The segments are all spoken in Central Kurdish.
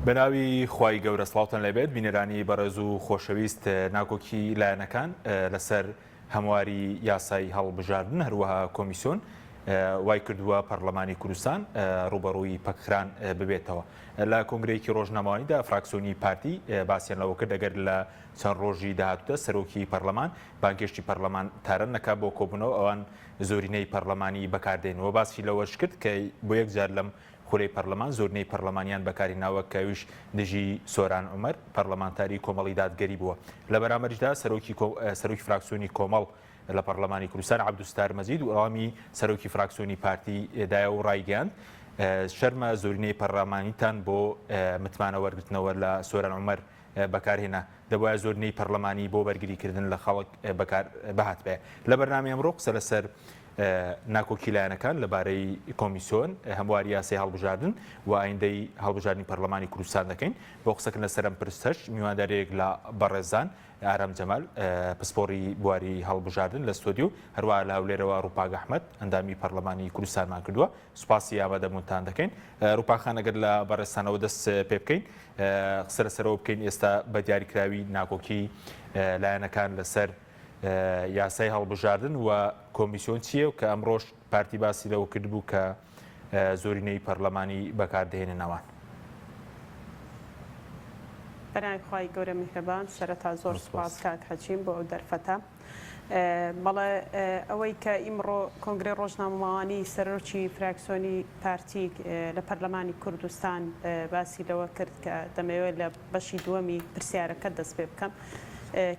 بەناوی خوای گەورە سڵاوتان لێبێت بینەرانی بەڕێز و خۆشەویست ناکۆکی لایەنەکان لەسەر هەمواری یاسای هەڵبژاردن هەروەها کۆمیسیۆن وای کردووە پەرلەمانی کوردستان ڕوبەڕووی پەکخران ببێتەوە لە کۆنگرەیەکی ڕۆژنامەوانیدا فراکسیۆنی پارتی باسیان لەوە کرد ئەگەر لە چەند ڕۆژی داهاتوودا سەرۆکی پەرلەمان بانگهێشتی پەرلەمانتاران نەکا بۆ کۆبوونەوە ئەوان زۆرینەی پەرلەمانی بەکاردێن و باسی لەوەش کرد کە بۆ یەکجار لەم خولەی پەرلەمان زۆرینەی پەرلەمانیان بەکارهێناوە کە ئەویش دژی سۆران عومەر پەرلەمانتاری کۆمەڵی دادگەری بووە. لە بەرامبەریشدا سەرۆکی سەرۆکی فراکسیۆنی کۆمەڵ لە پەرلەمانی کوردستان عەبدولستار مەجید وەڵامی سەرۆکی فراکسیۆنی پارتی دایەوە و ڕایگەیاند شەرمە زۆرینەی پەرلەمانیتان بۆ متمانە وەرگرتنەوە لە سۆران عومەر بەکارهێنا، دەبوایە زۆرینەی پەرلەمانی بۆ بەرگریکردن لە خەڵک بەکار بهاتبایە. لە بەرنامەی ئەمڕۆ قسە لەسەر ناکۆکی لایەنەکان لەبارەی کۆمیسیۆن، هەمواری یاسای هەڵبژاردن و ئایندەی هەڵبژاردنی پەرلەمانی کوردستان دەکەین. بۆ قسەکردن لەسەر ئەم پرسەش میواندارێک لە بەڕێزان ئارام جەمال پسپۆڕی بواری هەڵبژاردن لە ستۆدیۆ، هەروەها لە هەولێرەوە ڕووپاک ئەحمەد ئەندامی پەرلەمانی کوردستانمان کردووە. سوپاسی ئامادەبوونتان دەکەین. ڕووپاک خان ئەگەر لە بەڕێزتانەوە دەست پێ بکەین قسە لەسەرەوە بکەین ئێستا بە دیاریکراوی ناکۆکی لایەنەکان لەسەر یاسای هەڵبژاردن و کۆمیسیۆن چییە و کە ئەمڕۆش پارتی باسی لەوە کردبوو کە زۆرینەی پەرلەمانی بەکاردەهێنن ئەوان. بەناوی خوای گەورە میهرەبان سەرەتا زۆر سوپاس کاک حەکیم بۆ ئەو دەرفەتە. بەڵێ ئەوەی کە ئیمڕۆ کۆنگرەی ڕۆژنامەوانی سەرۆکی فراکسیۆنی پارتی لە پەرلەمانی کوردستان باسی لەوە کرد کە دەمەوێت لە بەشی دووەمی پرسیارەکەت دەست پێ بکەم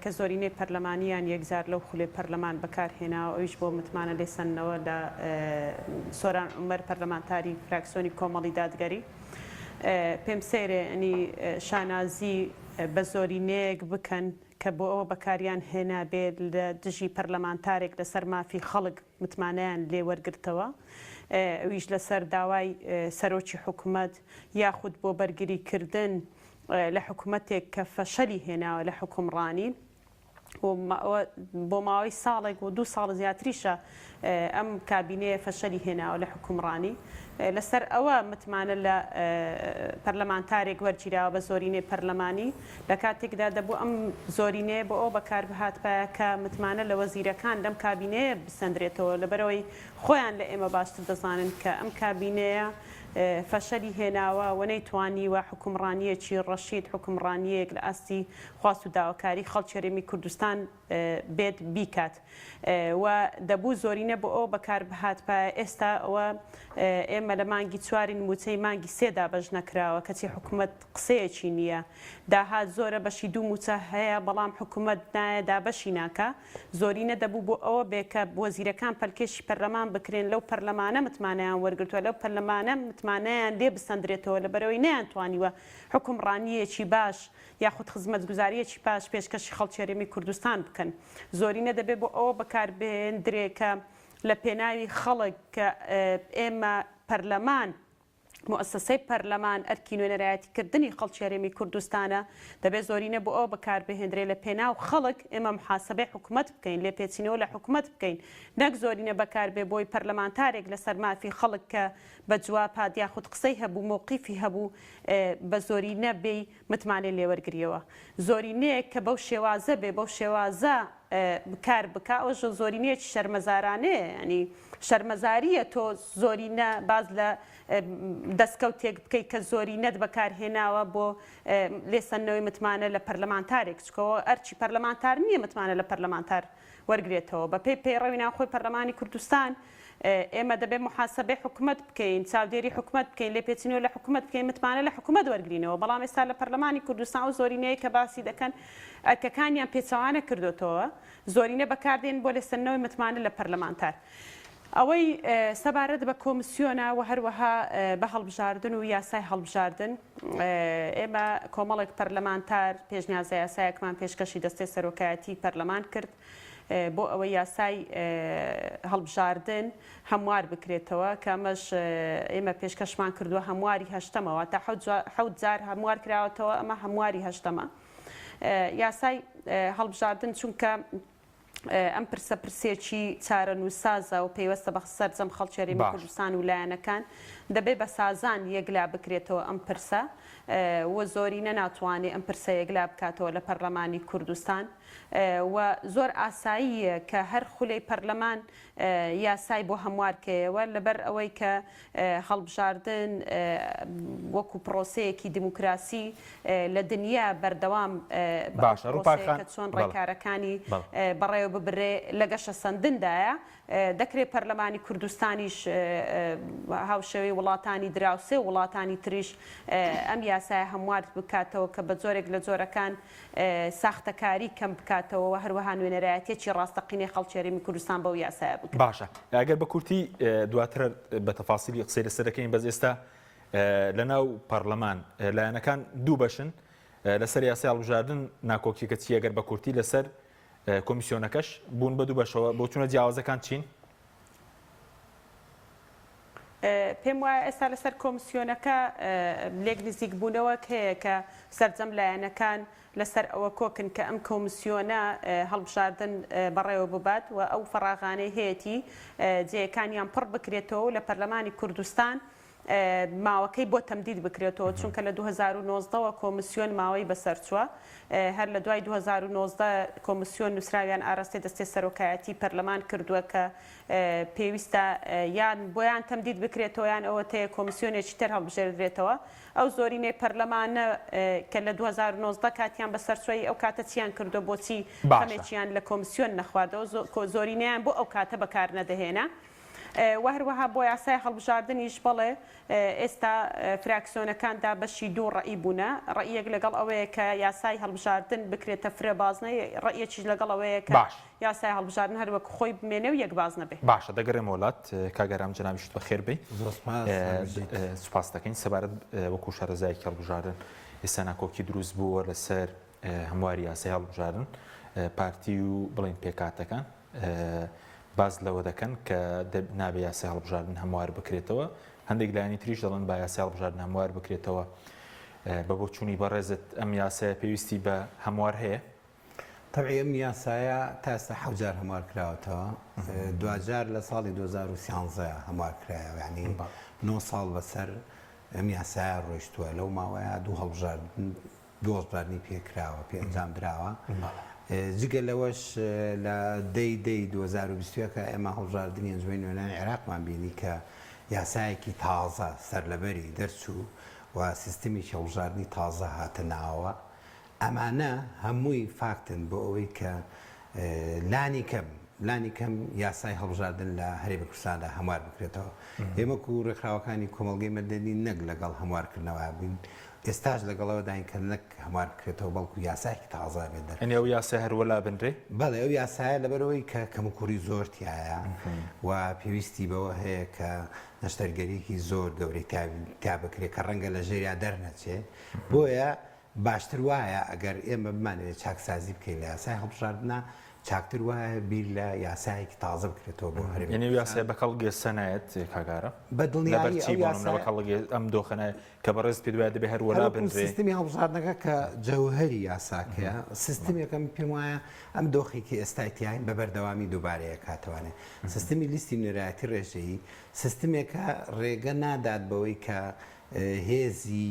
کە زۆرینەی پەرلەمانیان یەکجار لەو خولەی پەرلەمان بەکار هێناوە ئەویش بۆ متمانە لێسەندنەوە لە سۆران عومەر پەرلەمانتاری فراکسیۆنی کۆمەڵی دادگەری پێم سەیرە یەنی شانازی بە زۆرینەیەک بکەن کە بۆ ئەوە بەکاریان هێنابێ لە دژی پەرلەمانتارێک لەسەر مافی خەڵک متمانەیان لێ وەرگرتەوە ئەویش لەسەر داوای سەرۆکی حکومەت یاخود بۆ بەرگری کردن لە حکومەتێک کە فەشەلی هێناوە لە حوکمڕانی بۆ ماوەی ساڵێک و دوو ساڵ زیاتریشە ئەم کابینەیە فەشەلی هێناوە لە حوکمڕانی، لەسەر ئەوە متمانە لە پەرلەمانتارێک وەرگیراوە بە زۆرینەی پەرلەمانی، لە کاتێکدا دەبوو ئەم زۆرینەیە بۆ ئەوە بەکاربهاتبایە کە متمانە لە وەزیرەکان لەم کابینەیە بسەندرێتەوە، لەبەرئەوەی خۆیان لە ئێمە باشتر دەزانن کە ئەم کابینەیە فەشەلی هێناوە و نەیتوانیوە حوکمڕانییەکی ڕەشید، حوکمڕانییەک لە ئاستی خواست و داواکاری خەڵکی هەرێمی کوردستان بێت بیکات و دەبوو زۆرینە بۆ ئەوە بەکار بهاتبایە ئێستا ئەوە ئێمە لە مانگی چوارین مووچەی مانگی سێ دابەش نەکراوە کەچی حکومەت قسەیەکی نییە داهات زۆرە بەشی دوو مووچە هەیە بەڵام حکومەت نایە دابەشی ناکا زۆرینە دەبوو بۆ ئەوە بێ کە وەزیرەکان پەلکێشی پەرلەمان بکرێن لەو پەرلەمانە متمانەیان وەرگرتووە لەو پەرلەمانە متمانەیان لێ بسەندرێتەوە لەبەرئەوەی نەیانتوانیوە حوکمڕانییەکی باش یاخود خزمەتگوزارییەکی باش پێشکەشی خەڵکی هەرێمی کوردستان بکەن. زۆرینە دەبێ بۆ ئەوە بەکاربهێندرێ کە لە پێناوی خەڵک کە ئێمە پەرلەمان، موئەسەسەی پەرلەمان ئەرکی نوێنەرایەتی کردنی خەڵکی هەرێمی کوردستانە، دەبێ زۆرینە بۆ ئەوە بەکاربهێندرێ لە پێناو خەڵک ئێمە موحاسەبەی حکومەت بکەین، لێپێچینەوە لە حکومەت بکەین، نەک زۆرینە بەکاربێ بۆی پەرلەمانتارێک لەسەر مافی خەڵک کە بە جواب هات یاخود قسەی هەبوو مەوقیفی هەبوو بە زۆرینە بێی متمانەی لێوەرگریەوە زۆرینەیەک کە بەو شێوازە بێ بەو شێوازە کار بکا ئەوە زۆرینەیەکی شەرمەزارانەیە ینی شەرمەزاریە تۆ زۆرینە باز لە دەستکەوتێک بکەیت کە زۆرینەت بەکارهێناوە بۆ لێسەندنەوەی متمانە لە پەرلەمانتارێک چکەوە ئەرچی پەرلەمانتار نییە متمانە لە پەرلەمانتار وەرگرێتەوە. بەپێی پەیڕەوی ناوخۆی پەرلەمانی کوردستان، ئێمە دەبێت موحاسەبەی حکومەت بکەین، چاودێری حکومەت بکەین، لێپێچینەوە لە حکومەت بکەین، متمانە لە حکومەت وەرگرینەوە، بەڵام ئێستا لە پەرلەمانی کوردستان ئەو زۆرینەیە کە باسی دەکەن ئەرکەکانیان پێچەوانە کردۆتەوە، زۆرینە بەکاردێنن بۆ لێسەندنەوەی متمانە لە پەرلەمانتار. ئەوەی سەبارەت بە کۆمسیۆنە و هەروەها بە هەڵبژاردن و یاسای هەڵبژاردن، ئێمە کۆمەڵێک پەرلەمانتار پێشنیازە یاسایەکمان پێشکەشی دەستەی سەرۆکایەتی پەرلەمان کرد بۆ ئەوەی یاسای هەڵبژاردن هەموار بکرێتەوە کە ئەمەش ئێمە پێشکەشمان کردووە هەمواری هەشتەمە واتە حەوت جار هەموار کراوەتەوە ئەمە هەمواری هەشتەمە یاسای هەڵبژاردن چونکە. ئەم پرسە پرسێکی چارەنووسسازە و پەیوەستە بە سەرجەم خەڵکی هەرێمی باش. کوردستان و لایەنەکان، دەبێ بە سازان یەکلا بکرێتەوە ئەم پرسە و زۆرینە ناتوانێ ئەم پرسە یەکلا بکاتەوە لە پەرلەمانی کوردستان و زۆر ئاساییە کە هەر خولەی پەرلەمان یاسای بۆ هەموار کەیەوە لەبەر ئەوەی کە هەڵبژاردن وەکو پرۆسەیەکی دیموکراسی لە دنیا بەردەوام باشە ڕوپاک خان پرۆسەیەکە چۆن ڕێکارەکانی بەڕێوە ببرێ لە گەشەسەندندایە دەکرێ پەرلەمانی کوردستانیش هاوشێوەی وڵاتانی دراوسێ و وڵاتانی تریش ئەم یاسایە هەموار بکاتەوە کە بە جۆرێک لە جۆرەکان ساختەکاری کەم بکاتەوە و هەروەها نوێنەرایەتیەکی ڕاستەقینەی خەڵکی هەرێمی کوردستان بەو یاسایە بکرێت. باشە ئەگەر بە کورتی دواتر بە تەفاسیلی قسەی لەسەر دەکەین بەس ئێستا لەناو پەڕلەمان لایەنەکان دوو بەشن لەسەر یاسای هەڵبژاردن ناکۆکیەکە چییە گەر بە کورتی لەسەر کۆمیسیۆنەکەش بوون بە دوو بەشەوە بۆچوونە جیاوازەکان چین؟ پێم وایە ئێستا لەسەر کۆمسیۆنەکە لێک نزیکبوونەوەک هەیە کە سەرجەم لایەنەکان لەسەر ئەوە کۆکن کە ئەم کۆمسیۆنە هەڵبژاردن بەڕێوە ببات و ئەو فەراغانەی هەیەتی جێیەکانیان پڕ بکرێتەوە و لە پەرلەمانی کوردستان ماوەکەی بۆ تەمدید بکرێتەوە، چونکە لە 2019 وە کۆمسیۆن ماوەی بەسەرچووە، هەر لە دوای 2019 کۆمسیۆن نووسراویان ئاراستەی دەستەی سەرۆکایەتی پەرلەمان کردووە کە پێویستە یان بۆیان تەمدید بکرێتەوە یان ئەوەتەیە کۆمسیۆنێکی تر هەڵبژێردرێتەوە. ئەو زۆرینەی پەرلەمانە کە لە 2019 کاتیان بەسەرچووە ئەو کاتە چیان کردووە بۆچی خەمێکیان لە کۆمسیۆن نەخواردەوە زۆرینەیان بۆ ئەو کاتە بەکار نەدەهێنا؟ وە هەروەها بۆ یاسای هەڵبژاردنیش بەڵێ ئێستا فراکسیۆنەکان دابەشی دوو ڕەئی بوونە، ڕەئیەک لەگەڵ ئەوەیە کە یاسای هەڵبژاردن بکرێتە فرە بازنە، ڕەئیەکیش لەگەڵ ئەوەیە کە باش. یاسای هەڵبژاردن هەر وەک خۆی بمێنێ و یەک بازنە بێ. باشە دەگەرێمەوە لات کاک ئارام جەنابیشت بەخێر بێی. زۆر سوپاس هەر بژیت. سوپاست دەکەین. سەبارەت وەکوو شارەزایەکی هەڵبژاردن ئێستا ناکۆکی دروست بووە لەسەر هەمواری یاسای هەڵبژاردن پارتی و بڵێین پێکهاتەکان باس لەوە دەکەن کە نابێ یاسای هەڵبژاردن هەموار بکرێتەوە هەندێک لایەنی تریش دەڵێن با یاسای هەڵبژاردن هەموار بکرێتەوە بە بۆچوونی بەڕێزت ئەم یاسایە پێویستی بە هەموار هەیە؟ تەبعی ئەم یاسایە تا ئێستا حەوت جار هەموار کراوەتەوە دواجار لە ساڵی 2013 هەموار کرایەوە یعنی نۆ ساڵ بەسەر ئەم یاسایە ڕۆیشتووە لەو ماوەیە دوو هەڵبژاردن دوو هەڵبژاردنی پێ کراوە، پێ ئەنجام دراوە. جگە لەوەش لە دەی دەی 2021 ئێمە هەڵبژاردنی ئەنجومەنی نوێنەرانی عێراقمان بینی کە یاسایەکی تازە سەرلەبەری دەرچوو و سیستمێکی هەڵبژاردنی تازە هاتە ناوەوە. ئەمانە هەمووی فاکتن بۆ ئەوەی کە لانی کەم لانی کەم یاسای هەڵبژاردن لە هەرێمی کوردستاندا هەموار بکرێتەوە. ئێمە وەکو ڕێکخراوەکانی کۆمەڵگەی مەدەنی نەک لەگەڵ هەموارکردنەوە بووین، ئێستاش لەگەڵ ئەوەداین کە نەک هەموار بکرێتەوە بەڵکو یاسایەکی تازە ئەبێت دەربچێت. یانی ئەو یاسایە هەر وەلا بنرێ؟ بەڵێ ئەو یاسایە لەبەرئەوەی کە کەموکوڕی زۆر تیایە و پێویستی بەوە هەیە کە نەشتەرگەریەکی زۆر گەورەی تیا بکرێت کە ڕەنگە لە ژێریا دەرنەچێ بۆیە باشتر وایە ئەگەر ئێمە بمانەوێت چاکسازی بکەین لە یاسای هەڵبژاردنا چاکتر وایە بیر لە یاسایەکی تازە بکرێتەوە بۆ هەرێمی یانی ئەو یاسایە بە کەڵک ئێستا نایەت کاک ئارام؟ بە دڵنیایی لەبەر چی ئەو بۆ نمونە بە یاسایە کەڵک ئەم دۆخە نایەت کە بەڕێزت پێت وایە دەبێ هەر وەلا هەروەکو بنرێ؟ سیستمی هەڵبژاردنەکە کە جەوهەری یاساکەیە سیستمێکە من پێم وایە ئەم دۆخی کە ئێستای تیاین بە بەردەوامی دووبارەیە کاتەوانێ سیستمی لیستی نوێنەرایەتی ڕێژەیی سیستمێکە ڕێگە نادات بەوەی کە هێزی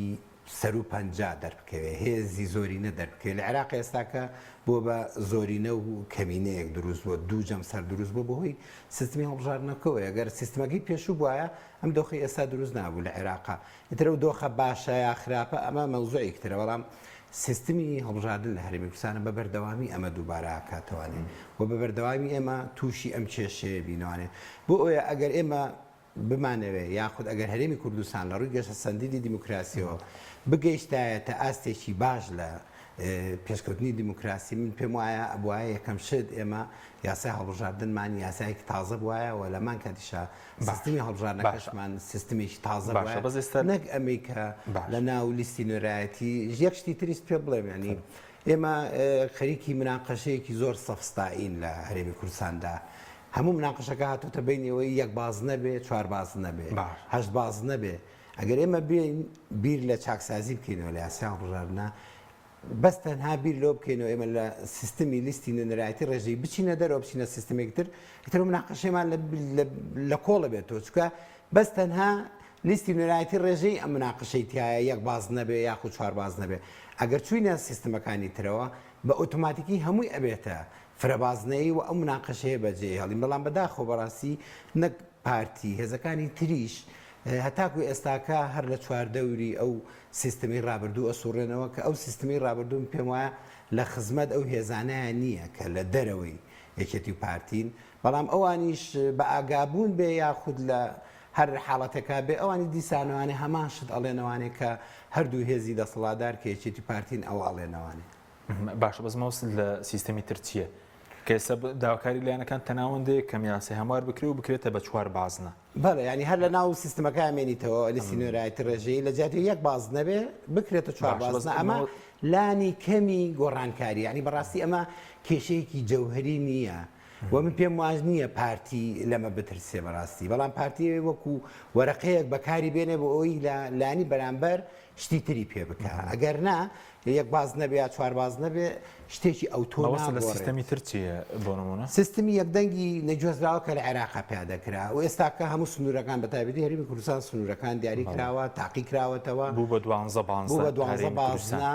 سەروو 50 دەربکەوێ، هێزی زۆرینە دەربکەوێ. لە عێراق ئێستاکە بووە بە زۆرینە و کەمینەیەک دروست بووە، دوو جەمسەر دروست بووە بەهۆی سیستمی هەڵبژاردنەکەوەیە. گەر سیستمەکەی پێشوو بوایە ئەم دۆخەی ئێستا دروست نابوو لە عێراقا. ئیتر ئەو دۆخە باشە یا خراپە ئەمە مەوزوعێکی ترە، بەڵام سیستمی هەڵبژاردن لە هەرێمی کوردستانە بە بەردەوامی ئەمە دووبارە ئەکاتەوانێ و بە بەردەوامی ئێمە تووشی ئەم کێشەیە بینەوانێ. بۆ ئەوەیە ئەگەر ئێمە بمانەوێ یاخود ئەگەر هەرێمی کوردستان لە ڕووی گەشەسەندنی دیموکراسیەوە بگەیشتایەتە ئاستێکی باش لە پێشکەوتنی دیموکراسی من پێم وایە ئەبوایە یەکەم شت ئێمە یاسای هەڵبژاردنمان یاسایەکی تازە بوایە و لەمان کاتیشا سیستمی هەڵبژاردنەکەشمان سیستمێکی تازە باشە بوایە بەس ئێستا نەک ئەمەی کە باش لە ناو لیستی نوێنەرایەتی یەک شتی تریش پێ بڵێم یانی ئێمە خەریکی مناقەشەیەکی زۆر سەفستائین لە هەرێمی کوردستاندا هەموو مناقەشەکە هاتۆتە بەینی ئەوەی یەک بازنە بێ، چوار بازنە بێ، هەشت بازنە بێ. ئەگەر ئێمە بێین بیر لە چاکسازی بکەینەوە لە یاسای هەڵبژاردنا، بەس تەنها بیر لەوە بکەینەوە ئێمە لە سیستمی لیستی نوێنەرایەتی ڕێژەیی بچینە دەرەوە بچینە سیستمێکی تر ئیتر مناقەشەمان لە کۆڵە بێتەوە چونکە بەس تەنها لیستی نوێنەرایەتی ڕێژەیی ئەم مناقەشەی تایە یەک باز نەبێ یاخود چوار باز نەبێ ئەگەر چوینە سیستمەکانی ترەوە بە ئۆتۆماتیکی هەمووی ئەبێتە فرەبازنەیی و ئەو مناقەشەیە بەجێ هێڵین بەڵام بەداخەوە بەڕاستی نەک پارتی هێزەکانی تریش هەتاکو ئێستاکە هەر لە چواردەوری ئەو سیستمەی ڕابردوو ئەسوڕێنەوە کە ئەو سیستمەی ڕابردوو من پێم وایە لە خزمەت ئەو هێزانەیا نییە کە لە دەرەوەی یەکێتی و پارتین بەڵام ئەوانیش بە ئاگابوون بێ یاخود لە هەر حاڵەتێکا بێ ئەوانی دیسانەوانێ هەمان شت ئەڵێنەوانێ کە هەردوو هێزی دەسەڵاتدار کە یەکێتی و پارتین ئەوە ئەڵێنەوانێ. باشە بەس مەوست لە سیستەمی تر چییە؟ کە ئێستا داواکاری لایەنەکان تەناوەندەیە کەم یاسای هەموار بکرێ و بکرێتە بە چوار بازنە. بەڵێ یانی هەر لە ناو سیستمەکە ئەمێنیتەوە لیستی نوێنەرایەتی ڕێژەیی لە جیاتی یەک بازنە بێ بکرێتە چوار باشە بەس بازنە ئەمە مەوە لانی کەمی گۆڕانکاری یانی بەڕاستی ئەمە کێشەیەکی جەوهەری نییە و من پێم واش نییە پارتی لەمە بترسێ بەڕاستی بەڵام پارتی ئەوێ وەکو وەرەقەیەک بەکاری بێنێ بۆ ئەوەی لە لانی بەرامبەر شتی تری پێ بکا ئەگەر نا یەک باز نەبێ یا چوار باز نەبێ شتێکی ئەوتۆ مەبەستت لە ناگۆڕێت. سیستەمی تر چییە بۆ نموونە؟ سیستمی یەکدەنگی نەگوێزراوە کە لە عێراقا پیادە کرا و ئێستاکە هەموو سنوورەکان بە تایبەتی هەرێمی کوردستان سنوورەکان دیاری بەڵێ. کراوە تاقی کراوەتەوە بوو بە دوانزە بوو بازنە بە دوانزە هەرێمی کوردستان. بازنە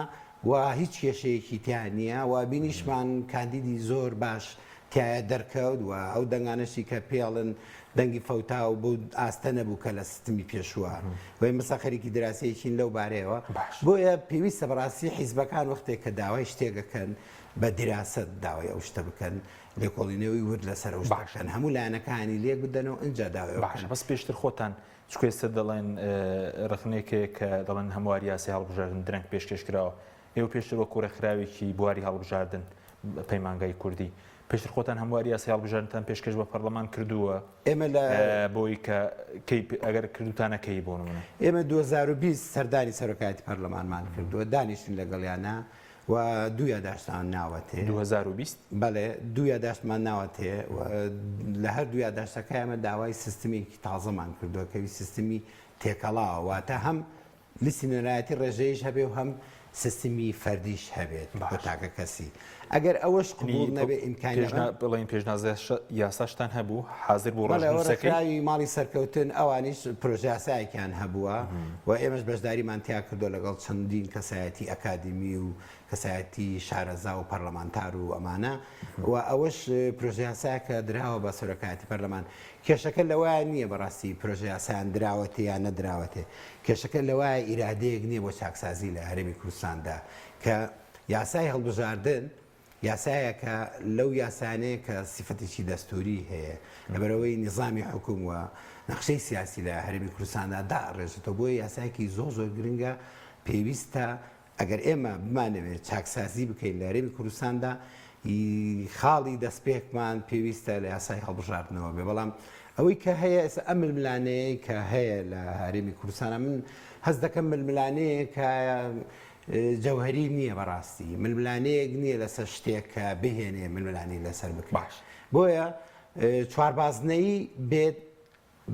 و هیچ کێشەیەکی تیا نییە و بینیشمان کاندیدی زۆر باش تیایا دەرکەوت و ئەو دەنگانەشی کە پێڵن دەنگی فەوتاو بەو ئاستە نەبوو کە لە سیستمی پێشووە و ئێمە ئێستا خەریکی دراسەیەکین لەو بارەیەوە باش. بۆیە پێویستە بەڕاستی حیزبەکان وەختێک کە داوای شتێک ئەکەن بە دیراسەت داوای ئەو شتە بکەن لێکۆڵینەوەی ورد لەسەر ئەو شتە باشە. بکەن هەموو لایەنەکانی لێک بدەنەوە ئینجا داوای ئەوە باشە بکەن. بەس پێشتر خۆتان چونکە ئێستا دەڵێن ڕەخنەیەک هەیە کە دەڵێن هەمواری یاسای هەڵبژاردن درەنگ پێشکێش کراوە ئێوە پێشتر وەکو ڕێکخراوێکی بواری هەڵبژاردن پەیمانگای کوردی پێشتر خۆتان هەمواری یاسای هەڵبژاردنتان پێشکەش بە پەرلەمان کردووە ئێمە لە بۆی کە کەی ئەگەر کردوتانە کەی بۆ نمونە؟ ئێمە 2020 سەردانی سەرۆکایەتی پەرلەمانمان کردووە دانیشتین لەگەڵیانە و دوو یاداشتمان ناوەتێ. 2020؟ بەڵێ دوو یاداشتمان ناوەتێ و لە هەر دوو یاداشتەکە ئێمە داوای سیستمێکی تازەمان کردووە کەوی سیستمی تێکەڵاوە واتە هەم لیستی نوێنەرایەتی ڕێژەییش هەبێ و هەم سیستمی فەردیش هەبێت بۆ تاکە کەسی ئەگەر ئەوەش قبوڵ نەبێ ئیمکانی بڵێن پێشنازە یاساشتان هەبوو حاضر بوو بەڵێ ئەوە ڕێکخراوی ماڵی سەرکەوتن ئەوانیش پرۆژەیاسایەکیان هەبووە و ئێمەش بەشداریمان تیا کردووە لەگەڵ چەندین کەسایەتی ئەکادیمی و کەسایەتی شارەزا و پەرلەمانتار و ئەمانە و ئەوەش پرۆژەیاسایەکە دراوە بە سەرۆکایەتی پەرلەمان کێشەکە لەوەیا نییە بەڕاستی پرۆژەیاسایان دراوەتێ یان نەدراوەتێ، کێشەکە لەوایە ئیرادەیەک نییە بۆ چاکسازی لە هەرێمی کوردستاندا کە یاسای هەڵبژاردن یاسایەکە لەو یاسانەیە کە سیفەتێکی دەستووری هەیە لەبەرئەوەی نیزامی حوکم و نەخشەی سیاسی لە هەرێمی کوردستاندا دائەڕێژێتەوە بۆیە یاسایەکی زۆر زۆر گرنگە پێویستە ئەگەر ئێمە بمانەوێت چاکسازی بکەین لە هەرێمی کوردستاندا خاڵی دەستپێکمان پێویستە لە یاسای هەڵبژاردنەوە بێ بەڵام ئەوەی کە هەیە ئێستا ئەم ململانەیە کە هەیە لە هەرێمی کوردستانە من هەست دەکەم ململانەیە کە جەوهری نییە بەڕاستی ململانەیەک نییە لەسەر شتێک کە بهێنێ ململانی لەسەر بکرێت باش بۆیە چواربازنەیی بێت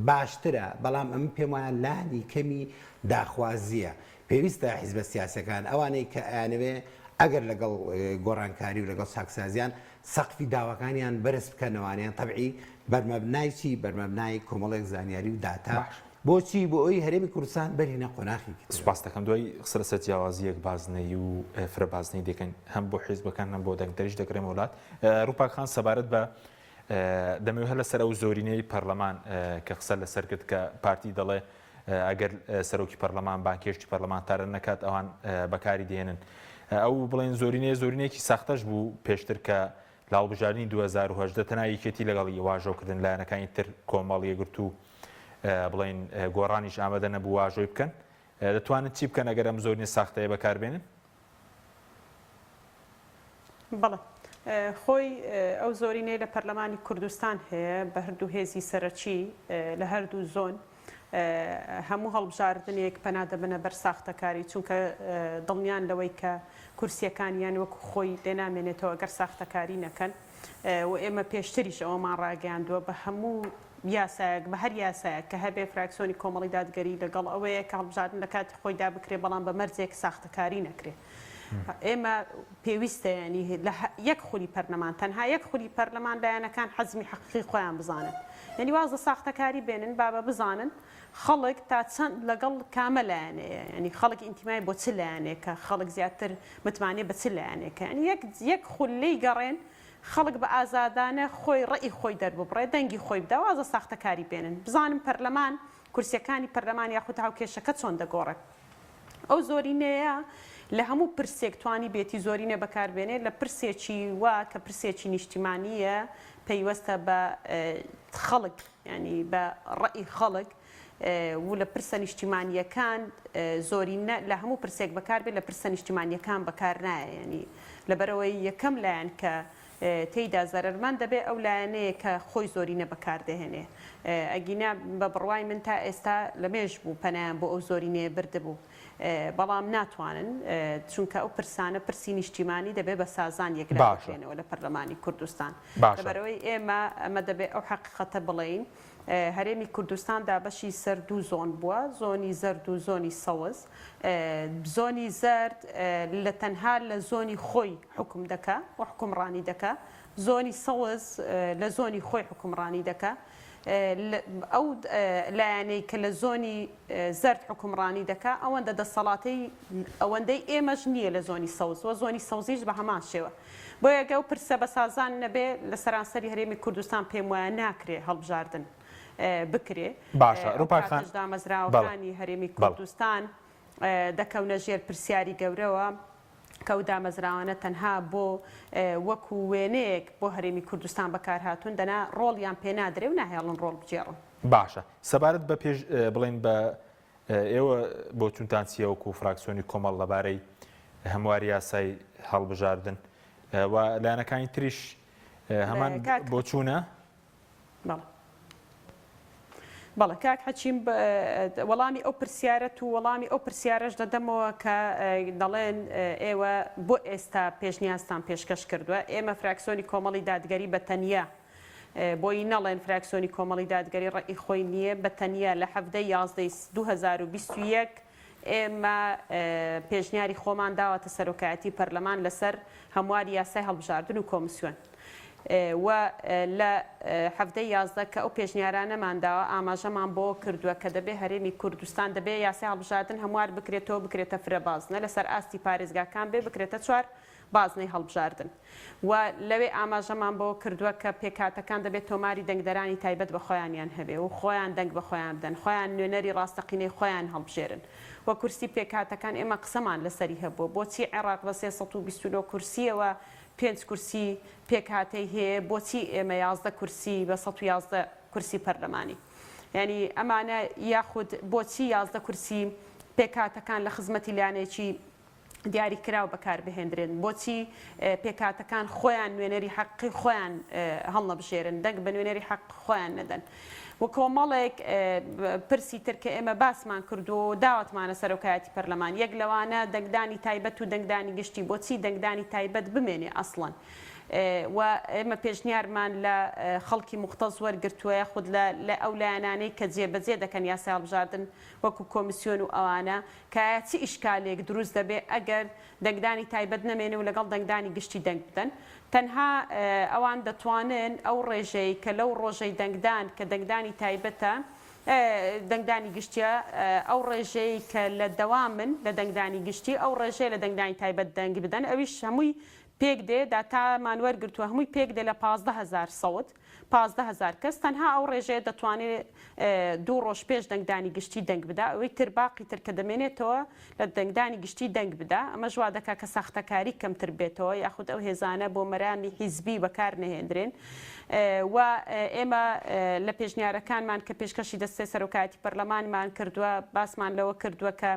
باشترە، بەڵام ئەمن پێم وایە لانی کەمی داخوازییە. پێویستە حیزبە سیاسیەکان، ئەوانەی کە ئەیانەوێ ئەگەر لەگەڵ گۆڕانکاری و لەگەڵ چاکسازیان، سەقفی داواکانیان بەرز بکەنەوانە، تەبعی بەرمەبنای چی؟ بەرمەبنای کۆمەڵێک زانیاری و داتا. باش. بۆچی؟ بۆ ئەوەی هەرێمی کوردستان بەرینە قۆناخێکی ترەوە. سوپاست دەکەم. دوای قسە لەسەر جیاوازی یەک بازنەیی و فرە بازنەیی دەکەین، هەم بۆ حیزبەکان هەم بۆ دەنگدەریش دەگەڕێمەوە لات. ڕووپاک خان سەبارەت بە دەمەوێت هەر لەسەر ئەو زۆرینەی پەرلەمان کە قسە لەسەر کرد کە پارتی دەڵێ ئەگەر سەرۆکی پەرلەمان بانکێشتی پەرلەمانتارە نەکات ئەوان بەکاری دێنن ئەو بڵێن زۆرینەیە زۆرینەیەکی ساختەش بوو پێشتر کە لە هەڵبژاردنی 2010 تەنها یەکێتی لەگەڵی واژۆکردن لایەنەکانی تر کۆمەڵ یەکگرتوو بڵێن گۆڕانیش ئامادە نەبوو واژۆی بکەن دەتوانن چی بکەن ئەگەر ئەم زۆرینە ساختەیە بەکاربێنن؟ بەڵێ خۆی ئەو زۆرینەی لە پەرلەمانی کوردستان هەیە بە هەردوو هێزی سەرەکی لە هەردوو زۆن هەموو هەڵبژاردنێک پەنا دەبەنە بەر ساختەکاری چونکە دڵنیان لەوەی کە کورسیەکانیان وەکو خۆی لێ نامێنێتەوە گەر ساختەکاری نەکەن و ئێمە پێشتریش ئەوەمان ڕاگەیاندووە بە هەموو یاسایەک بە هەر یاسایەک کە هەبێ فراکسیۆنی کۆمەڵی دادگەری لەگەڵ ئەوەیە کە هەڵبژاردن لە کاتی خۆیدا بکرێ بەڵام بە مەرجێک ساختەکاری نەکرێ. ئێمە پێویستە یانی لە یەک خولی پەرلەمان تەنها یەک خولی پەرلەمان لایەنەکان حەجمی حەقیقی خۆیان بزانن یانی واز لە ساختەکاری بێنن بابە بزانن خەڵک تا چەند لەگەڵ کامە لایەنەیە یانی خەڵک ئینتیمای بۆ چ لایەنێکە خەڵک زیاتر متمانەی بە چ لایەنێکە یانی یەک یەک خول لێی گەڕێن خەڵک بە ئازادانە خۆی ڕەئی خۆی دەرببڕێ دەنگی خۆی بدا واز لە ساختەکاری بێنن بزانن پەرلەمان کورسیەکانی پەرلەمان یاخود هاوکێشەکە چۆن دەگۆڕێ. ئەو زۆرینەیە لە هەموو پرسێک توانیبێتی زۆرینە بەکاربێنێ، لە پرسێکی وا کە پرسێکی نیشتیمانییە پەیوەستە بە خەڵک یانی بە ڕەئی خەڵک و لە پرسە نیشتیمانییەکان زۆرینە لە هەموو پرسێک بەکاربێت لە پرسە نیشتیمانییەکان بەکار نایە یانی لەبەرئەوەی یەکەم لایەن کە تێیدا زەرەرمەند دەبێ ئەو لایەنەیە کە خۆی زۆرینە بەکار دەهێنێ ئەگینا بە بڕوای من تا ئێستا لە مێژ بوو پەنایان بۆ ئەو زۆرینەیە بردبوو بەڵام ناتوانن چونکە ئەو پرسانە پرسی نیشتیمانی دەبێ بە سازان یەکلا باشە بکرێنەوە لە پەرلەمانی کوردستان باشە. لەبەرئەوەی ئێمە ئەمە دەبێ ئەو حەقیقەتە بڵێین هەرێمی کوردستان دابەشی سەر دوو زۆن بووە، زۆنی زەرد و زۆنی سەوز. زۆنی زەرد لە تەنها لە زۆنی خۆی حوکم دەکا و حوکمڕانی دەکا. زۆنی سەوز لە زۆنی خۆی حوکمڕانی دەکا. ئەو لایەنەی کە لە زۆنی زەرد حوکمڕانی دەکا ئەوەندە دەسەڵاتەی ئەوەندەی ئێمەش نییە لە زۆنی سەوز و زۆنی سەوزیش بە هەمان شێوە. بۆیە گەر ئەو پرسە بە سازان نەبێ لە سەرانسەری هەرێمی کوردستان پێم وایە ناکرێ هەڵبژاردن بکرێ. باشە ئەو ڕوپاک خان کاتەش بەڵێ دامەزراوەکانی هەرێمی بەڵێ. کوردستان دەکەونە ژێر پرسیاری گەورەوە کە ئەو دامەزراوانە تەنها بۆ وەکو وێنەیەک بۆ هەرێمی کوردستان بەکارهاتوون دەنا ڕۆڵیان پێ نادرێ و ناهێڵن ڕۆڵ بگێڕن. باشە سەبارەت بە پێش بڵێین بە ئێوە بۆچونتان چیە وەکو فراکسیۆنی کۆمەڵ لەبارەی هەمواری یاسای هەڵبژاردن و لایەنەکانی تریش هەمان بۆچوونە؟ بەڵێ کاک حەکیم وەڵامی ئەو پرسیارەت و وەڵامی ئەو پرسیارەش دەدەمەوە کە دەڵێن ئێوە بۆ ئێستا پێشنیازتان پێشکەش کردووە ئێمە فراکسیۆنی کۆمەڵی دادگەری بە تەنیا بۆی نەڵێن فراکسیۆنی کۆمەڵی دادگەری ڕەئی خۆی نییە، بە تەنیا لە 17 یازدەی 2021 ئێمە پێشنیاری خۆمان داوەتە سەرۆکایەتی پەرلەمان لەسەر هەمواری یاسای هەڵبژاردن و کۆمسیۆن و لە 17 یازدە کە ئەو پێشنیارانەمان داوە ئاماژەمان بۆ کردووە کە دەبێ هەرێمی کوردستان دەبێ یاسای هەڵبژاردن هەموار بکرێتەوە بکرێتە فرە بازنە لەسەر ئاستی پارێزگاکان بێ بکرێتە چوار بازنەی هەڵبژاردن و لەوێ ئاماژەمان بەوە کردووە کە پێکهاتەکان دەبێت تۆماری دەنگدەرانی تایبەت بە خۆیانیان هەبێ و خۆیان دەنگ بە خۆیان بدەن، خۆیان نوێنەری ڕاستەقینەی خۆیان هەڵبژێرن و کورسی پێکهاتەکان ئێمە قسەمان لەسەری هەبووە بۆچی عێراق بە 329 کورسییەوە پێنج کورسی پێکهاتەی هەیە بۆچی ئێمە 11 کورسی بە 111 کورسی پەرلەمانی یانی ئەمانە یاخود بۆچی 11 کورسی پێکهاتەکان لە خزمەتی لایەنێکی دیاریکراو بەکاربهێندرێن، بۆچی پێکهاتەکان خۆیان نوێنەری حەقیقی خۆیان هەڵنەبژێرن، دەنگ بە نوێنەری حەق خۆیان نەدەن و کۆمەڵێک پرسی تر کە ئێمە باسمان کردووە و داوەتمانە سەرۆکایەتی پەرلەمان، یەک لەوانە دەنگدانی تایبەت و دەنگدانی گشتی، بۆچی دەنگدانی تایبەت بمێنێ ئەسڵەن و ئێمە پێشنیارمان لە خەڵکی موختەس وەرگرتووە یاخود لە ئەو لایەنانەی کە جێبەجێ دەکەن یاسای هەڵبژاردن وەکو کۆمیسیۆن و ئەوانە کە ئایا چ ئیشکالێک دروست دەبێ ئەگەر دەنگدانی تایبەت نەمێنێ و لەگەڵ دەنگدانی گشتی دەنگ بدەن؟ تەنها ئەوان دەتوانن ئەو ڕێژەی کە لەو ڕۆژەی دەنگدان کە دەنگدانی تایبەتە دەنگدانی گشتیە ئەو ڕێژەی کە لە دەوامن لە دەنگدانی گشتی ئەو ڕێژەیە لە دەنگدانی تایبەت دەنگ بدەن ئەویش هەمووی پێک دێ داتامان وەرگرتووە هەمووی پێک دێ لە 15 هەزار سەوت 15 هەزار کەس تەنها ئەو ڕێژەیە دەتوانێ دوو ڕۆژ پێش دەنگدانی گشتی دەنگ بدا ئەوەی تر باقی تر کە دەمێنێتەوە لە دەنگدانی گشتی دەنگ بدا ئەمەش وا دەکا کە ساختەکاری کەمتر بێتەوە یاخود ئەو هێزانە بۆ مەرامی حیزبی بەکار نەهێندرێن و ئێمە لە پێشنیارەکانمان کە پێشکەشی دەستەی سەرۆکایەتی پەرلەمانمان کردووە باسمان لەوە کردووە کە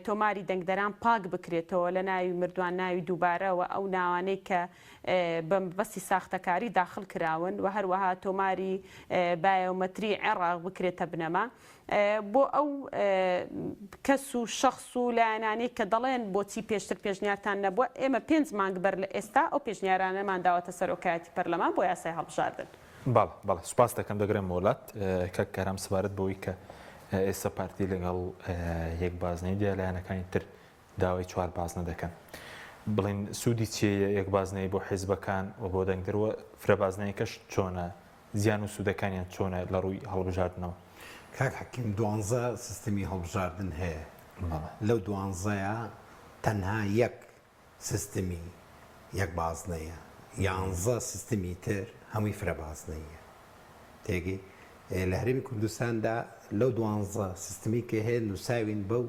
تۆماری دەنگدەران پاک بکرێتەوە لە ناوی مردوان ناوی دووبارە و ئەو ناوانەی کە بە مەبەستی ساختەکاری داخل کراون و هەروەها تۆماری بایۆمەتری عێڕاق بکرێتە بنەما بۆ ئەو کەس و شەخس و لایەنانەی کە دەڵێن بۆچی پێشتر پێشنیارتان نەبووە ئێمە پێنج مانگ بەر لە ئێستا ئەو پێشنیارانەمان داوەتە سەرۆکایەتی پەرلەمان بۆ یاسای هەڵبژاردن. بەڵێ بەڵێ سوپاست دەکەم دەگەرێمەوە لات کاک کارام سەبارەت بەوەی کە ئێستا پارتی لەگەڵ یەک بازنەی دیە لایەنەکانی تر. داوای چوار بازنە دەکەن. بڵێن سوودی چییە یەک بازنەی بۆ حیزبەکان و بۆ دەنگدەر و فرە بازنەیەکەش چۆنە؟ زیان و سوودەکانیان چۆنە لە ڕووی هەڵبژاردنەوە؟ کاک حەکیم دوانزە سیستمی هەڵبژاردن هەیە لەو دوانزەیە تەنها یەک سیستمی یەک بازنەیە یانزە سیستمی تر هەمووی فرە بازنەیە تێگەی لە هەرێمی کوردستاندا لەو دوانزە سیستمی کە هەیە نووساوین بەو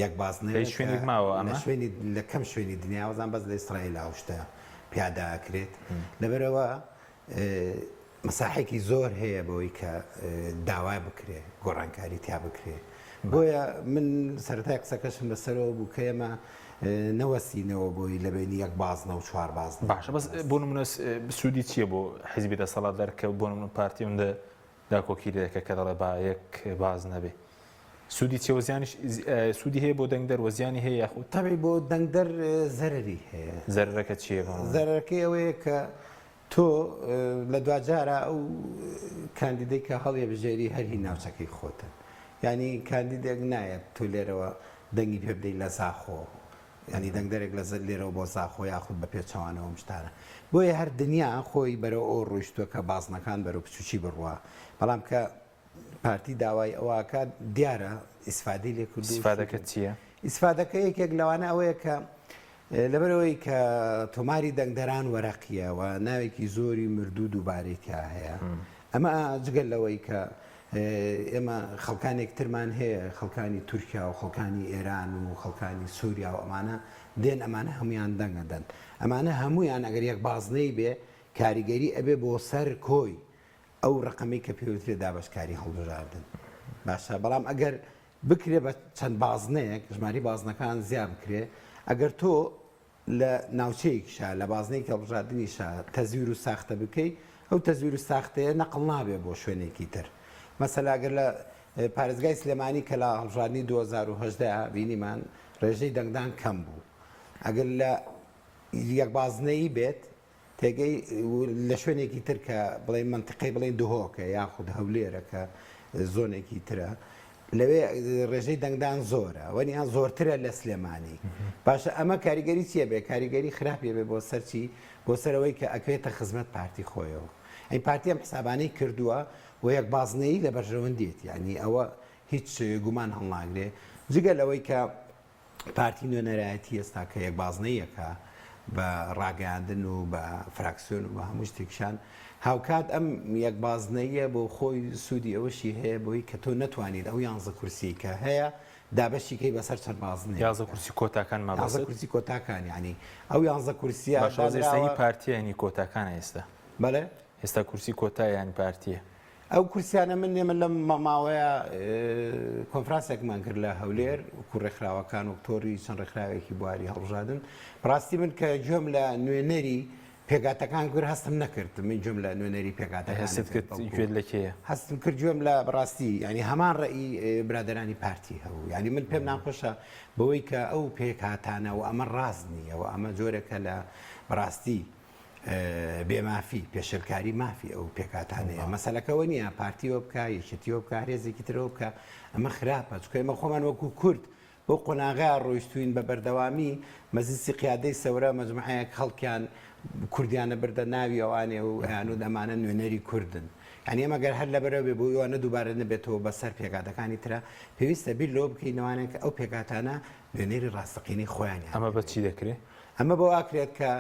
یەک بازنەیە لە شوێنێک ماوە ئەمە شوێنی لە کەم شوێنی دنیا وەزان بەس لە ئیسرائیل ئەو شتە پیادا ئەکرێت لەبەرەوە مەساحێکی زۆر هەیە بەوەی کە داوا بکرێ گۆڕانکاری تیا بکرێ بۆیە من سەرەتای قسەکەشم لەسەرەوە بوو کە ئێمە نەوەستینەوە بۆی لە بینی یەک بازنە و چوار بازنە. باشە بەس بۆ نمونە سوودی چییە بۆ حیزبی دەسەڵاتدار کە بۆ نمونە پارتی ئەوەندە داکۆکی لێ دەکات کە دەڵێ با یەک بازنە بێ سوودی چیە و زیانیش سوودی هەیە بۆ دەنگدەر و زیانی هەیە یاخود؟ تەبعی بۆ دەنگدەر زەرەری هەیە. زەرەرەکە چییە بۆ نمونە؟ زەرەرەکەی ئەوەیە کە تۆ لە دواجارا ئەو کاندیدەی کە هەڵیەبژێری هەر هی ناوچەکەی خۆتن یانی کاندیدێک نایەت تۆ لێرەوە دەنگی پێ بدەی لە زاخۆ یانی دەنگدەرێک لە لێرەوە بۆ زاخۆ یاخود بە پێچەوانەوە ئەم شتانە بۆیە هەر دنیا خۆی بەرەو ئەو ڕۆیشتووە کە بازنەکان بەرەو بچوکی بڕوا بەڵام کە پارتی داوای ئەوە ئەکات دیارە ئیسفادەی لێ کردووە و ئیسفادەکە چییە؟ ئیسفادەکە یەکێک لەوانە ئەوەیە کە لەبەرئەوەی کە تۆماری دەنگدەران وەرەقییە و ناوێکی زۆری مردوو دووبارەی تیا هەیە ئەمە جگە لەوەی کە ئێمە خەڵکانێک ترمان هەیە خەڵکانی تورکیا و خەڵکانی ئێران و خەڵکانی سووریا و ئەمانە دێن ئەمانە هەمویان دەنگەدەن ئەمانە هەمویان ئەگەر یەک بازنەی بێ کاریگەری ئەبێ بۆ سەر کۆی ئەو ڕەقەمەی کە پێوترێ دابەشکاری هەڵبژاردن باشە بەڵام ئەگەر بکرێ بە چەند بازنەیەک ژماری بازنەکان زیا بکرێ ئەگەر تۆ لە ناوچەیەکیشا لە بازنەیەکی هەڵبژاردنیشا تەزویر و ساختە بکەی ئەو تەزویر و ساختەیە نەقڵ نابێ بۆ شوێنێکی تر مەسەلا ئەگەر لە پارێزگای سلێمانی کە لە هەڵبژاردنی 2018 بینیمان ڕێژەی دەنگدان کەم بوو ئەگەر لە یەک بازنەیی بێت تێگەی لە شوێنێکی تر کە بڵێین مەنتیقەی بڵێین دهۆکە یاخود هەولێرە کە زۆنێکی ترە لەوێ ڕێژەی دەنگدان زۆرە وەنیان زۆرترە لە سلێمانی باشە ئەمە کاریگەری چییە بێ کاریگەری خراپی بێ بۆ سەرچی بۆ سەرەوەی کە ئەکوێتە خزمەت پارتی خۆیەوە ئەی پارتی ئەم حسابانەی کردووە و یەک بازنەیی لە بەرژەوەندیەتی یعنی ئەوە هیچ گومان هەڵناگرێ جگە لەوەی کە پارتی نوێنەرایەتی ئێستا کە یەک بازنەیەکە بە ڕاگەیاندن و بە فراکسیۆن و بە هەموو شتێکشان هاوکات ئەم یەک بازنەیە بۆ خۆی سوودی ئەوەشی هەیە بۆی کە تۆ نەتوانیت ئەو یانزە کورسی کە هەیە دابەشیکەی بەسەر چەند بازنەیە یازە کورسی کۆتاکان مابەست یانزە کورسی کۆتاکان یعنی ئەو یانزە کورسیە باشە ئێستا هی پارتیە یانی کۆتاکانە ئێستا بەڵێ ئێستا کورسی کۆتا یان پارتیە ئەو کورسیانە من ئێمە لەم ماوەیە کۆنفرانسێکمان کرد لە هەولێر وەکو ڕێکخراوەکان وەک تۆڕی چەند ڕێکخراوێکی بواری هەڵبژاردن بەڕاستی من کە گوێم لە نوێنەری پێکهاتەکان گوێ هەستم نەکرد من گوێم لە نوێنەری پێکهاتەکان هەستت کرد گوێت لە کێیە؟ هەستم کرد گوێم لە بەڕاستی یعنی هەمان ڕەئی برادەرانی پارتی هەبوو یعنی من پێم ناخۆشە بەوەی کە ئەو پێکهاتانە و ئەمە ڕاست نییە و ئەمە جۆرێکە لە بەڕاستی بێ مافی، پێشێلکاری مافی ئەو پێکهاتانەیە. مەسەلەکە ئەوە نییە پارتی ئەوە بکا، یەکێتی ئەوە بکا، هەر هێزێکی تر ئەوە بکا، ئەمە خراپە، چونکە ئێمە خۆمان وەکو کورد بەو قۆناغەیا ڕۆیشتووین بە بەردەوامی مەجلیسی قیادەی سەورە مەجموعەیەک خەڵکیان کوردیانە بردە ناوی ئەوانێ و ئەیانوت ئەمانە نوێنەری کوردن. یانی ئێمە گەر هەر لەبەرەوە بێ بۆ ئەوانە دووبارە نەبێتەوە بەسەر پێکهاتەکانی ترا، پێویستە بیر لەوە بکەینەوانێ کە ئەو پێکهاتانە نوێنەری ڕاستەقینەی خۆیانیان ئەمە بە چی دەکرێ؟ ئەمە بەوە ئەکرێت کە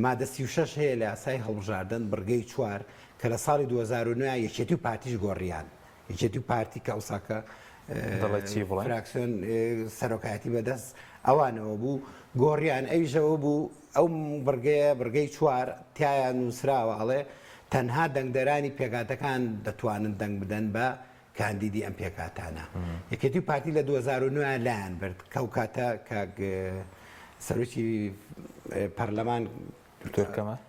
مادە 36 هەیە لە یاسای هەڵبژاردن بڕگەی چوار کە لە ساڵی 2009 یەکێتی و پارتیش گۆڕیان یەکێتی و پارتی کە ئەوساکە دەڵێ چی بڵێن؟ فراکسیۆن سەرۆکایەتی بەدەست ئەوانەوە بوو گۆڕیان ئەویش ئەوە بوو ئەو بڕگەیە بڕگەی چوار تیایا نووسراوە ئەڵێ تەنها دەنگدەرانی پێکهاتەکان دەتوانن دەنگ بدەن بە کاندیدی ئەم پێکهاتانە. یەکێتی و پارتی لە 2009 لایان برد کە ئەو کاتە کاک سەرۆکی پەرلەمان دکتۆر کەمال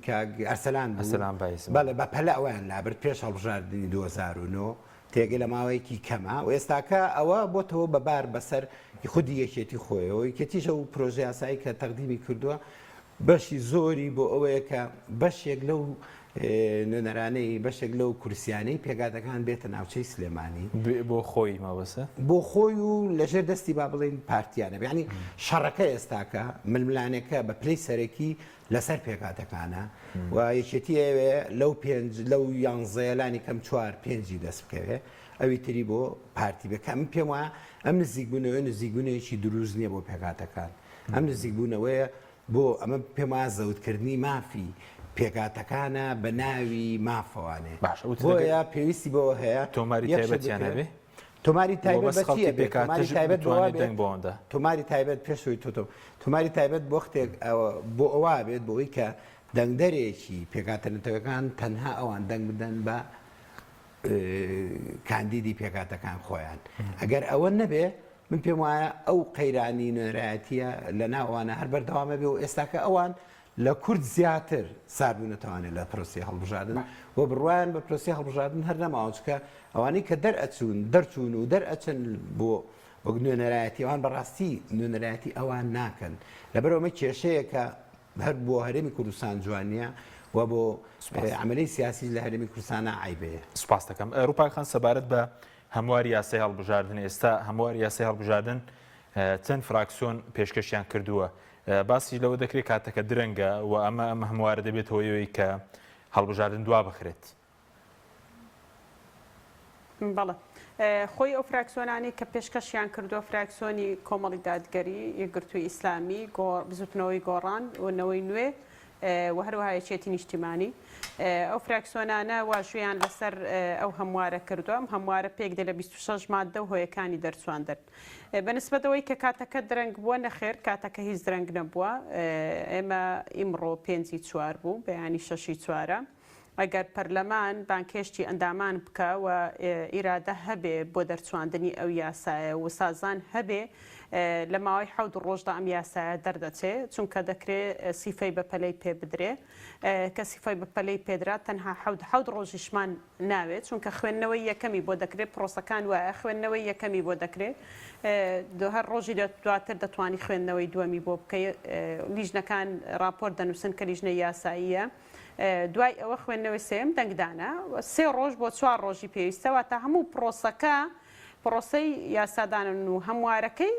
کاک ئەرسەلان بوو. ئەرسەلان بایز. بەڵێ بە پەلە ئەویان لابرد پێش هەڵبژاردنی 2009 تێگەی لە ماوەیەکی کەمە و ئێستاکە ئەوە بۆتەوە بە بار بەسەر خودی یەکێتی خۆیەوە یەکێتیش ئەو پرۆژە یاسایی کە تەقدیمی کردووە بەشی زۆری بۆ ئەوەیە کە بەشێک لەو. نوێنەرانەی بەشێک لەو کورسیانەی پێکهاتەکان بێتە ناوچەی سلێمانی. بۆ خۆی مەبەستە؟ بۆ خۆی و لەژێر دەستی با بڵێین پارتیانە. یانی شەڕەکە ئێستاکە، ململانێکە بە پلەی سەرەکی لەسەر پێکهاتەکانە و یەکێتی ئەیەوێ لەو پێنج لەو یانزەیە لانی کەم چوار پێنجی دەست بکەوێ ئەوی تری بۆ پارتی بێ کە من پێم وایە ئەم نزیکبوونەوەیە نزیکبوونەوەیەکی دروست نییە بۆ پێکهاتەکان ئەم نزیکبوونەوەیە بۆ ئەمە پێم وایە زەوتکردنی مافی پێکهاتەکانە بە ناوی مافەوانێ باشە وتت ئەگەر بۆیە پێویستی بەوە هەیە تۆماری یەک شت تایبەتیان بکرێ هەبێ تۆماری و تایبەت بەس بە خەڵکی چییە بێ تۆماری پێکهاتەش تایبەت بۆ بتوانێت بێ دەنگ بەوان دا. تۆماری تایبەت پێش ئەوەی تۆ تۆ تۆماری تایبەت بۆ وەختێک بۆ ئەوە بێت بۆ ئەوەی کە دەنگدەرێکی پێکهاتە نەتەوەکان تەنها ئەوان دەنگ بدەن بە کاندیدی پێکهاتەکان خۆیان ئەگەر ئەوە نەبێ من پێم وایە ئەو قەیرانی نوێنەرایەتیە لە ناو ئەوانە هەر بەردەوامە بێ و ئێستاکە ئەوان لە کورد زیاتر ساربوونەتەوانێ لە پرۆسەی هەڵبژاردن و بڕوایان بە پرۆسەی هەڵبژاردن هەر نەماوە چونکە ئەوانەی کە دەرئەچوون دەرچوون و دەرئەچن بۆ وەک نوێنەرایەتی ئەوان بەڕاستی نوێنەرایەتی ئەوان ناکەن لەبەرئەوە ئەمە کێشەیەکە هەر بۆ هەرێمی کوردستان جوان نییە و بۆ عەمەلی سیاسیش لە هەرێمی کوردستانا عەیبەیە. سوپاست دەکەم. ڕووپاک خان سەبارەت بە هەمواری یاسای هەڵبژاردن ئێستا هەمواری یاسای هەڵبژاردن چەند فراکسیۆن پێشکەشیان کردووە باسیش لەوە دەکرێت کاتەکە درەنگە و ئەمە ئەم هەموارە دەبێتە هۆی ئەوەی کە هەڵبژاردن دوا بخرێت. بەڵێ خۆی ئەو فراکسیۆنانەی کە پێشکەشیان کردووە فراکسیۆنی کۆمەڵی دادگەری، یەکگرتووی ئیسلامی، بزوتنەوەی گۆڕان و نەوەی نوێ و هەروەها یەکێتی نیشتیمانی. ئەو فراکسیۆنانە واژوویان لەسەر ئەو هەموارە کردووە. ئەم هەموارە پێکدێ لە 26 ماددە و هۆیەکانی دەرچواندن. بە نسبەت ئەوەی کە کاتەکە درەنگ بووە، نەخێر کاتەکە هیچ درەنگ نەبووە. ئێمە ئیمڕۆ پێنجی چوار بوو، بەیانی شەشی چوارە. ئەگەر پەرلەمان بانگهێشتی ئەندامان بکا و ئیرادە هەبێ بۆ دەرچواندنی ئەو یاسایە و سازان هەبێ لە ماوەی حەوت ڕۆژدا ئەم یاسایە دەردەچێ چونکە دەکرێ سیفەی بەپەلەی پێ بدرێ کە سیفەی بەپەلەی پێدرا تەنها حەوت حەوت ڕۆژیشمان ناوێ چونکە خوێندنەوەی یەکەمی بۆ دەکرێ پرۆسەکان وایە خوێندنەوەی یەکەمی بۆ دەکرێ هەر ڕۆژی دواتر دەتوانی خوێندنەوەی دووەمی بۆ بکەی لیژنەکان ڕاپۆرت دەنووسن کە لیژنەی یاساییە دوای ئەوە خوێندنەوەی سێیەم دەنگدانە، سێ ڕۆژ بۆ چوار ڕۆژی پێویستە، واتە هەموو پرۆسەکە، پرۆسەی یاسادانان و هەموارەکەی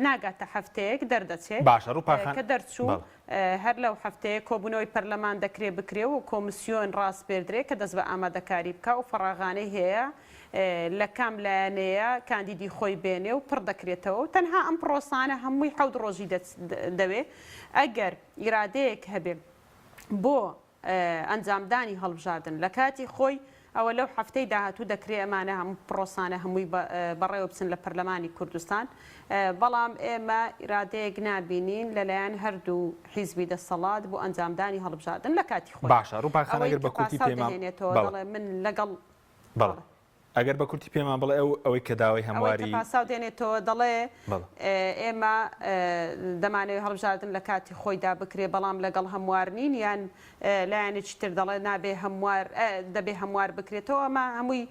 ناگاتە هەفتەیەک دەردەچێ، باشە ڕووپا خان کە دەرچوو بەڵێ. هەر لەو هەفتەیە کۆبوونەوەی پەرلەمان دەکرێ بکرێ و کۆمسیۆن ڕاسپێردرێ کە دەست بە ئامادەکاری بکا و فەڕاغانەی هەیە لە کام لایەنەیە کاندیدی خۆی بێنێ و پڕ دەکرێتەوە و تەنها ئەم پرۆسانە هەمووی حەوت ڕۆژی دەوێ ئەگەر ئیرادەیەک هەبێ. بۆ ئەنجامدانی هەڵبژاردن لە کاتی خۆی، ئەوە لەو هەفتەی داهاتوو دەکرێ ئەمانە هەموو پڕۆسانە هەمووی بەڕێوە بچن لە پەرلەمانی کوردستان، بەڵام ئێمە ئیرادەیەک نابینین لەلایەن هەردوو حیزبی دەسەڵات بۆ ئەنجامدانی هەڵبژاردن لە کاتی خۆی. باشە ڕووپاک خان ئەوەی ئەگەر کە بە کورتی پاساو پێمان دەهێنێتەوە بەڵێ. دەڵێ من لەگەڵ بەڵێ. بەڵێ. ئەگەر بە کورتی پێمان بڵێ ئەو ئەوەی کە داوای ئەوەی کە هەمواری. پاساو دێنێتەوە دەڵێ بەڵێ. ئێمە دەمانەوێ هەڵبژاردن لە کاتی خۆیدا بکرێ بەڵام لەگەڵ هەموار نین یان لایەنێکی تر دەڵێ نابێ هەموار دەبێ هەموار بکرێتەوە ئەمە هەمووی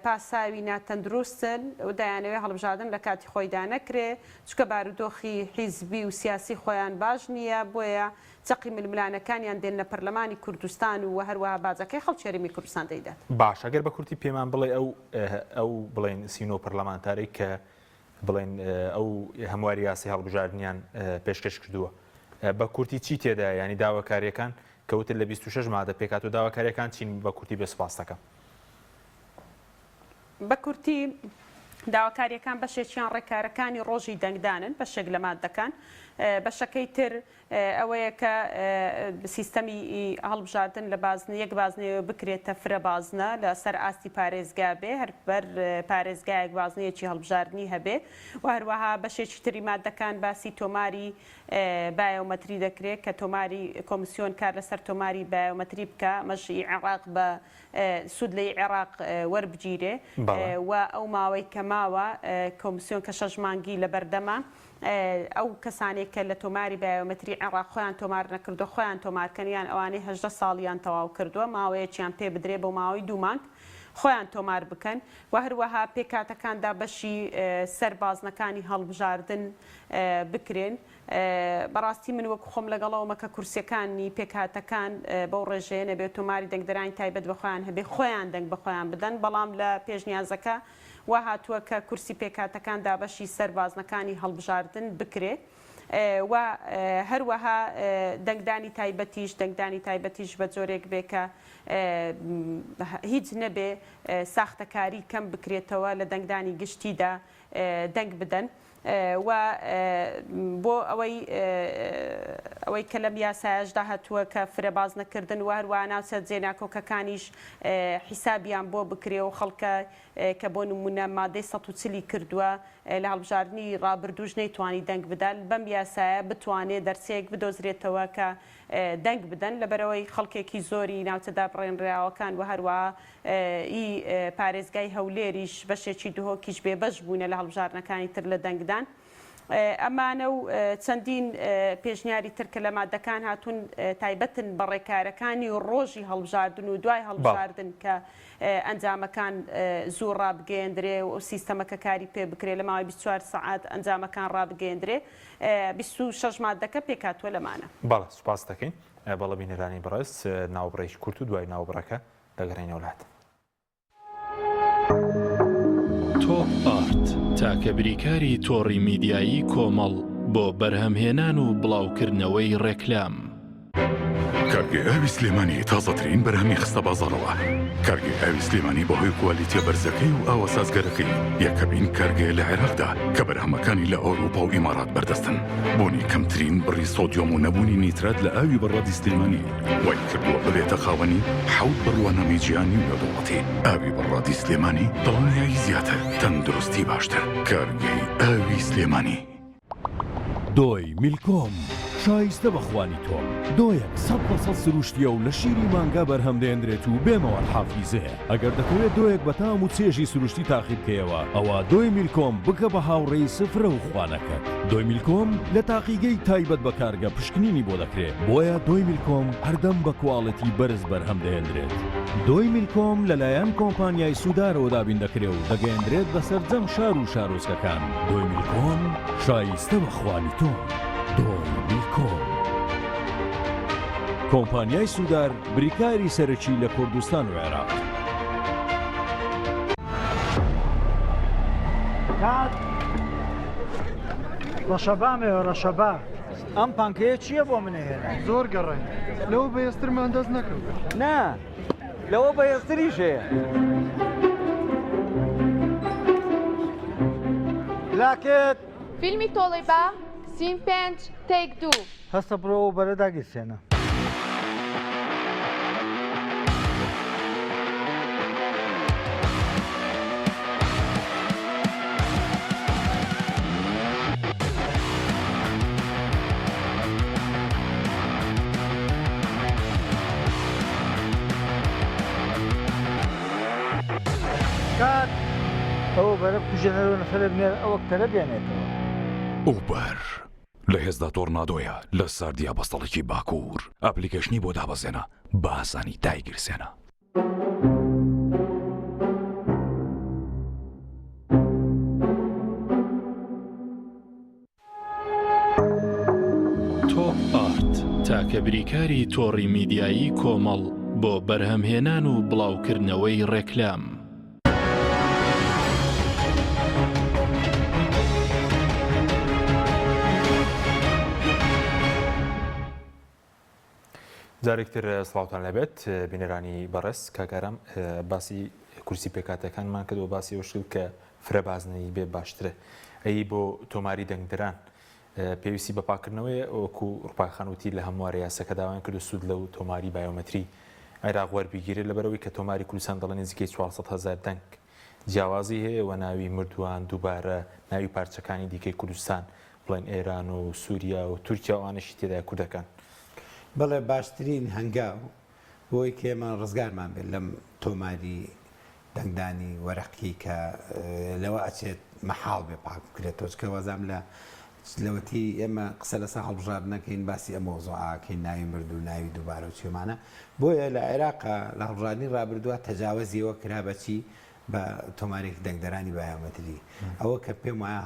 پاساوی ناتەندروستن و دەیانەوێ هەڵبژاردن لە کاتی خۆیدا نەکرێ چونکە بارودۆخی حیزبی و سیاسی خۆیان باش نییە بۆیە چەقی ململانەکانیان دێننە پەرلەمانی کوردستان و هەروەها باجەکەی خەڵکی هەرێمی کوردستان دەیدات. باشە گەر بە کورتی پێمان بڵێ ئەو ئەو بڵێن 39 پەرلەمانتارەی کە بڵێن ئەو هەمواری یاسای هەڵبژاردنیان پێشکەش کردووە بە کورتی چی تێدایە یانی داواکاریەکان کە وتت لە 26 مادە پێکهاتووە داواکاریەکان چین بە کورتی بێ سوپاست دەکەم. بە کورتی داواکاریەکان بەشێکیان ڕێکارەکانی ڕۆژی دەنگدانن بەشێک لە مادەکان بەشەکەی تر ئەوەیە کە سیستەمی هەڵبژاردن لە بازنە یەک بازنەیەوە بکرێتە فرە بازنە لە سەر ئاستی پارێزگا بێ هەر بەر پارێزگایەک بازنەیەکی هەڵبژاردنی هەبێ و هەروەها بەشێکی تری مادەکان باسی تۆماری بایۆمەتری دەکرێت کە تۆماری کۆمسیۆن کار لەسەر تۆماری بایۆمەتری بکا ئەمەش ئی عێراق بە سوود لە ئی عێراق وەربگیرێ و ئەو ماوەی کە ماوە کۆمسیۆن کە شەش مانگی لەبەردەمە ئەو کەسانەی کە لە تۆماری بایۆمەتری عێراق خۆیان تۆمار نەکردووە خۆیان تۆمار کەن یان ئەوانەی 18 ساڵیان تەواو کردووە ماوەیەکیان پێ بدرێ بۆ ماوەی دوو مانگ. خۆیان تۆمار بکەن و هەروەها پێکهاتەکان دابەشی سەر بازنەکانی هەڵبژاردن بکرێن. بەڕاستی من وەکو خۆم لەگەڵ ئەوەمە کە کورسیەکانی پێکهاتەکان بەو ڕێژەیە نەبێت تۆماری دەنگدەرانی تایبەت بە خۆیان هەبێ خۆیان دەنگ بە خۆیان بدەن بەڵام لە پێشنیازەکە وا هاتووە کە کورسی پێکهاتەکان دابەشی سەر بازنەکانی هەڵبژاردن بکرێ و هەروەها دەنگدانی تایبەتیش دەنگدانی تایبەتیش بە جۆرێک بێ کە هیچ نەبێ ساختەکاری کەم بکرێتەوە لە دەنگدانی گشتیدا دەنگ بدەن. و بۆ ئەوەی ئەوەی کە لەم یاسایەشدا هاتووە کە فرە بازنەکردن و هەروەها ناوچە جێناکۆکەکانیش حیسابیان بۆ بکرێ و خەڵکە کە بۆ نمونە مادەی 140 ی کردووە لە هەڵبژاردنی ڕابردووش نەیتوانی دەنگ بدات بەم یاسایە بتوانێ دەرچەیەک بدۆزرێتەوە کە دەنگ بدەن لەبەرئەوەی خەڵکێکی زۆری ناوچە دابڕێنراوەکان و هەروەها ی پارێزگای هەولێریش بەشێکی دهۆکیش بێبەش بوونە لە هەڵبژاردنەکانی تر لە دەنگدان. ئەمانە و چەندین پێشنیاری تر کە لە مادەکان هاتوون تایبەتن بە ڕێکارەکانی ڕۆژی هەڵبژاردن و دوای هەڵبژاردن کە ئەنجامەکان زوو ڕابگەیەندرێ و سیستەمەکە کاری پێ بکرێ لە ماوەی 24 سەعات ئەنجامەکان ڕابگەیەندرێ 26 مادەکە پێکهاتووە لەمانە. بەڵێ سوپاست دەکەین. بەڵێ بینەرانی بەڕێز ناوبڕێکی کورت و دوای ناوبڕەکە دەگەڕێینەوە لات. تۆپ ئارت تاکە بریکاری تۆڕی میدیایی کۆمەڵ بۆ بەرهەمهێنان و بڵاوکردنەوەی ڕێکلام. کارگەی ئاوی سلێمانی تازەترین بەرهەمی خستە بازاڕەوە. کارگەی ئاوی سلێمانی بەهۆی کوالیتیە بەرزەکەی و ئاوە سازگەرەکەی یەکەمین کارگەیە لە عێراقدا کە بەرهەمەکانی لە ئەوروپا و ئیمارات بەردەستن. بوونی کەمترین بڕی سۆدیۆم و نەبوونی نیترات لە ئاوی بەڕادی سلێمانی وای کردووە ببێتە خاوەنی حەوت بڕوانامەی جیهانی و نێودەوڵەتی. ئاوی بەڕادی سلێمانی دڵنیایی زیاتر، تەندروستی باشتر. کارگەی ئاوی سلێمانی. دۆی میلکۆم شایستە بە خوانی تۆم. دۆیەک 100% سروشتیە و لە شیری مانگا بەرهەم دەهێنرێت و بێ مەواد حافیزەیە. ئەگەر دەتەوێت دۆیەک بە تام و چێژی سروشتی تاقی بکەیەوە ئەوا دۆی میلکۆم بکە بە هاوڕێی سفرە و خوانەکەت. دۆی میلکۆم لە تاقیگەی تایبەت بە کارگە پشکنینی بۆ دەکرێ بۆیە دۆی میلکۆم هەردەم بە کواڵێتی بەرز بەرهەم دەهێنرێت. دۆی میلکۆم لەلایەن کۆمپانیای سودارەوە دابین دەکرێ و دەگەیەندرێت بە سەرجەم شار و شارۆچکەکان. دۆی میلکۆم شایستە بە خوانی تۆ. دۆی میلکۆم. کۆمپانیای سودار بریکاری سەرەکی لە کوردستان و عێراق. کاک ڕەشەبام هەیە ڕەشەبا. ئەم پانکەیە چییە بۆ من ئەهێنای؟ زۆر گەڕاین لەوە بەهێزترمان دەست نەکەوت. نا لەوە بەهێزتریش هەیە. لاکت. فیلمی تۆڵەی با، سین پێنج، تەیک دوو. هەستە بڕۆ ئەو بەرە داگیرسێنە. کات ئەوە بەرە بکوژێنەرەوە نەفەرێک بنێرە ئەو ئەکتەرە بێنێتەوە. ئوبەر لە هێزدا تۆرنادۆیە لە ساردیا بەستەڵەکی باکوور ئەپلیکەیشنی بۆ دابەزێنە بە ئاسانی دایگیرسێنە. تۆپ ئارت تاکە بریکاری تۆڕی میدیایی کۆمەڵ بۆ بەرهەمهێنان و بڵاوکردنەوەی ڕێکلام. جارێکتر سڵاوتان لەبێت بینەرانی بەڕێز کاک ئارام باسی کورسی پێکاتەکانمان کرد و باسی ئەوش کرد کە فرە بازنەیی بێ باشترە ئەی بۆ تۆماری دەنگدەران پێویستی بە پاکردنەوەیە وەکو ڕوپاخان وتی لە هەموارە یاسەکە داوایان کرد و سوود لەو تۆماری بایۆمەتری عێراق وەربگیرێت لەبەرئەوەی کە تۆماری کوردستان دەڵێ نزیکەی 400 هەزار دەنگ جیاوازی هەیە و ناوی مردووان دووبارە ناوی پارچەکانی دیکەی کوردستان بڵێن ئێران و سووریا و تورکیا و ئەوانەشی تێدایە کوردەکان. بەڵێ باشترین هەنگاو بۆی کە ئێمە ڕزگارمان بێت لەم تۆماری دەنگدانی وەرەقی کە لەوە ئەچێت مەحاڵ بێ پاک بکرێتەوە چکە وازام لە. لەوەتی ئێمە قسە لەسەر هەڵبژاردن ئەکەین باسی ئەم مەوزوعە ئەکەین ناوی مردوو ناوی دووبارە و چیۆمانە بۆیە لە عێراقا لە هەڵبژاردنی ڕابردووە تەجاوەزی ئەوە کرا بە چی بە تۆمارێکی دەنگدەرانی بایۆمەتری ئەوە کە پێم وایە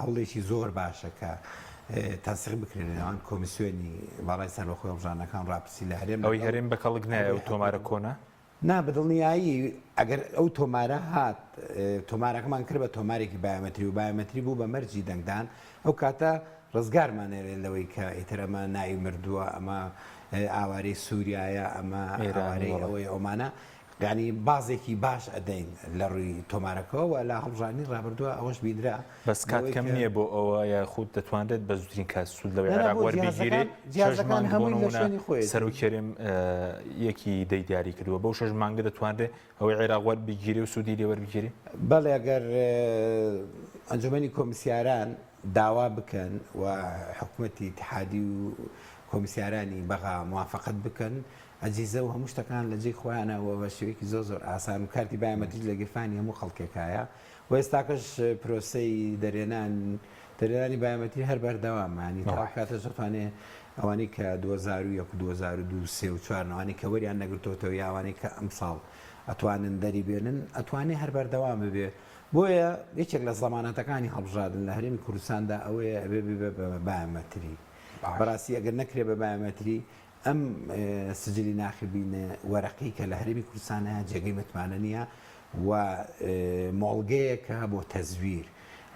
هەوڵێکی زۆر باشە کە تەنسیق بکرێت لە نێوان کۆمیسیۆنی باڵای سەربەخۆی هەڵبژاردنەکان ڕاپرسی لە هەرێم ئەوەی هەرێم بە کەڵک نایە ئەو تۆمارە کۆنە؟ نا بە دڵنیایی ئەگەر ئەو تۆمارە هات تۆمارەکەمان کرد بە تۆمارێکی بایۆمەتری و بایۆمەتری بوو بە مەرجی دەنگدان ئەو کاتە ڕزگارمان ئەوێت لەوەی کە ئیتر ئەمە ناوی مردووە ئەمە ئاوارەی سووریایە ئەمە ئاوارەی ئەوەی ئەومانە یانی بازێکی باش ئەدەین لە ڕووی تۆمارەکەوە و لە هەڵبژاردنی ڕابردووە ئەوەش بینرا بەس کات کەم نییە بۆ ئەوە یاخود دەتوانرێت بە زووترین کات سوود لەوەی عێراق وەربگیرێت؟ شەش مانگ بۆ نموونە سەرۆکی هەرێم یەکی دەی دیاری کردووە بەو شەش مانگە دەتوانرێت ئەوەی عێراق وەربگیرێ و سوودی لێ وەربگیرێ؟ بەڵێ ئەگەر ئەنجومەنی کۆمیسیاران داوا بکەن و حکومەتی ئیتیحادی و کۆمیسیارانی بەغا موافەقەت بکەن ئەجیزە و هەموو شتەکان لە جێی خۆیانە و بە شێوەیەکی زۆر زۆر ئاسان و کارتی بایۆمەتریش لە گیرفانی هەموو خەڵکێکایە و ئێستاکەش پرۆسەی دەرێنان دەرێنانی بایۆمەتری هەر بەردەوامە یانی تا ئەو کاتەش دەتوانێ ئەوانەی کە 2001 و 2002 سێ و چوار ئەوانەی کە وەریان نەگرتۆتەوە یا ئەوانەی کە ئەمساڵ ئەتوانن دەری بێنن ئەتوانێ هەر بەردەوام ببێ بۆیە یەکێک لە زەمانەتەکانی هەڵبژاردن لە هەرێمی کوردستاندا ئەوەیە ئەبێ ببێ بە بایۆمەتری بەڕاستی ئەگەر نەکرێ بە بایۆمەتری ئەم سجلی ناخبینە وەرەقی کە لە هەرێمی کوردستان هەیە جێگەی متمانە نییە و مۆڵگەیەکە بۆ تەزویر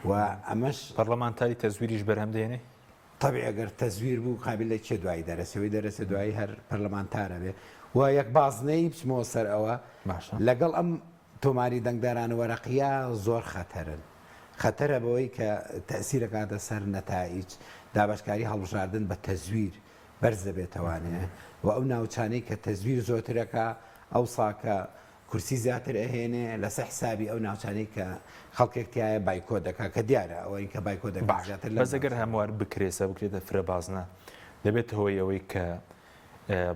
و ئەمەش پەڕلەمانتاری تەزویریش بەرهەم دێنێ؟ تەبعی ئەگەر تەزویر بوو قابیل لە کێ دوایی دەرەسێ؟ ئەوەی دەرەسێ دوایی هەر پەرلەمانتارە بێ و یەک بازنەیی بچمەوە سەر ئەوە باشە. لەگەڵ ئەم تۆماری دەنگدەران وەرەقیە زۆر خەتەرن خەتەرە بەوەی کە تەئسیر ئەکاتە سەر نەتائیج دابەشکاری هەڵبژاردن بە تەزویر بەرز دەبێتەوانێ و ئەو ناوچانەی کە تەزویر زۆتر ئەکا ئەوسا کە کورسی زیاتر ئەهێنێ لەسەر حسابی ئەو ناوچانەی کە خەڵکێک تیایە بایکۆت دەکا کە دیارە ئەوەی کە بایکۆت دەکا باش زیاتر لەم بەس ئەگەر ناوچانە. هەموار بکرێ سە بکرێتە فرە بازنە دەبێتە هۆی ئەوەی کە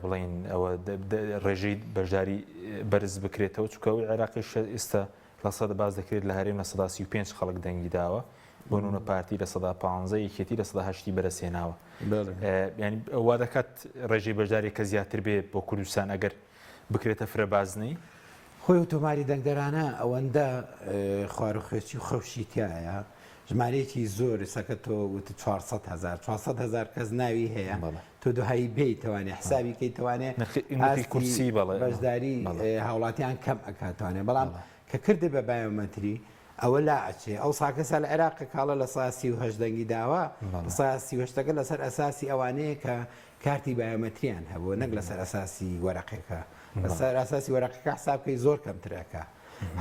بڵێین ئەوە ڕێژەی بەشداری بەرز بکرێتەوە چونکە ئەوەی عێراقیش ئێستا لە سەد باس دەکرێت لە هەرێم 35% خەڵک دەنگی داوە بۆ نمونە پارتی 15% یەکێتی 8% بەرەسێناوە ینی وا دەکات ڕێژەی بەشداری کە زیاتر بێ بۆ کوردستان ئەگەر بکرێتە فرە بازنەی. خۆی و تۆماری دەنگدەرانە ئەوەندە خواروخێچی و خەوشی تیایە ژمارەیەکی زۆر ئێستا تۆ وتت 400 هەزار 400 هەزار کەس ناوی هەیە تۆ دوایی بێی توانێ حسابی کەی توانێ نرخی کورسی بەڵێ بەشداری هاوڵاتیان کەم ئەکات توانێ بەڵام کە کردی بە بایۆمەتری ئەوە لا ئەچێ ئەو ساکەسە لە عێراق کاڵە لە سا 38 دەنگی داوە سا 38ەکە لەسەر ئەساسی ئەوانەیە کە کارتی بایۆمەتریان هەبوو نەک لەسەر ئەساسی وەرەقێکە لەسەر ئەساسی وەرەقەکە حساب بکەی زۆر کەمتر ئەکا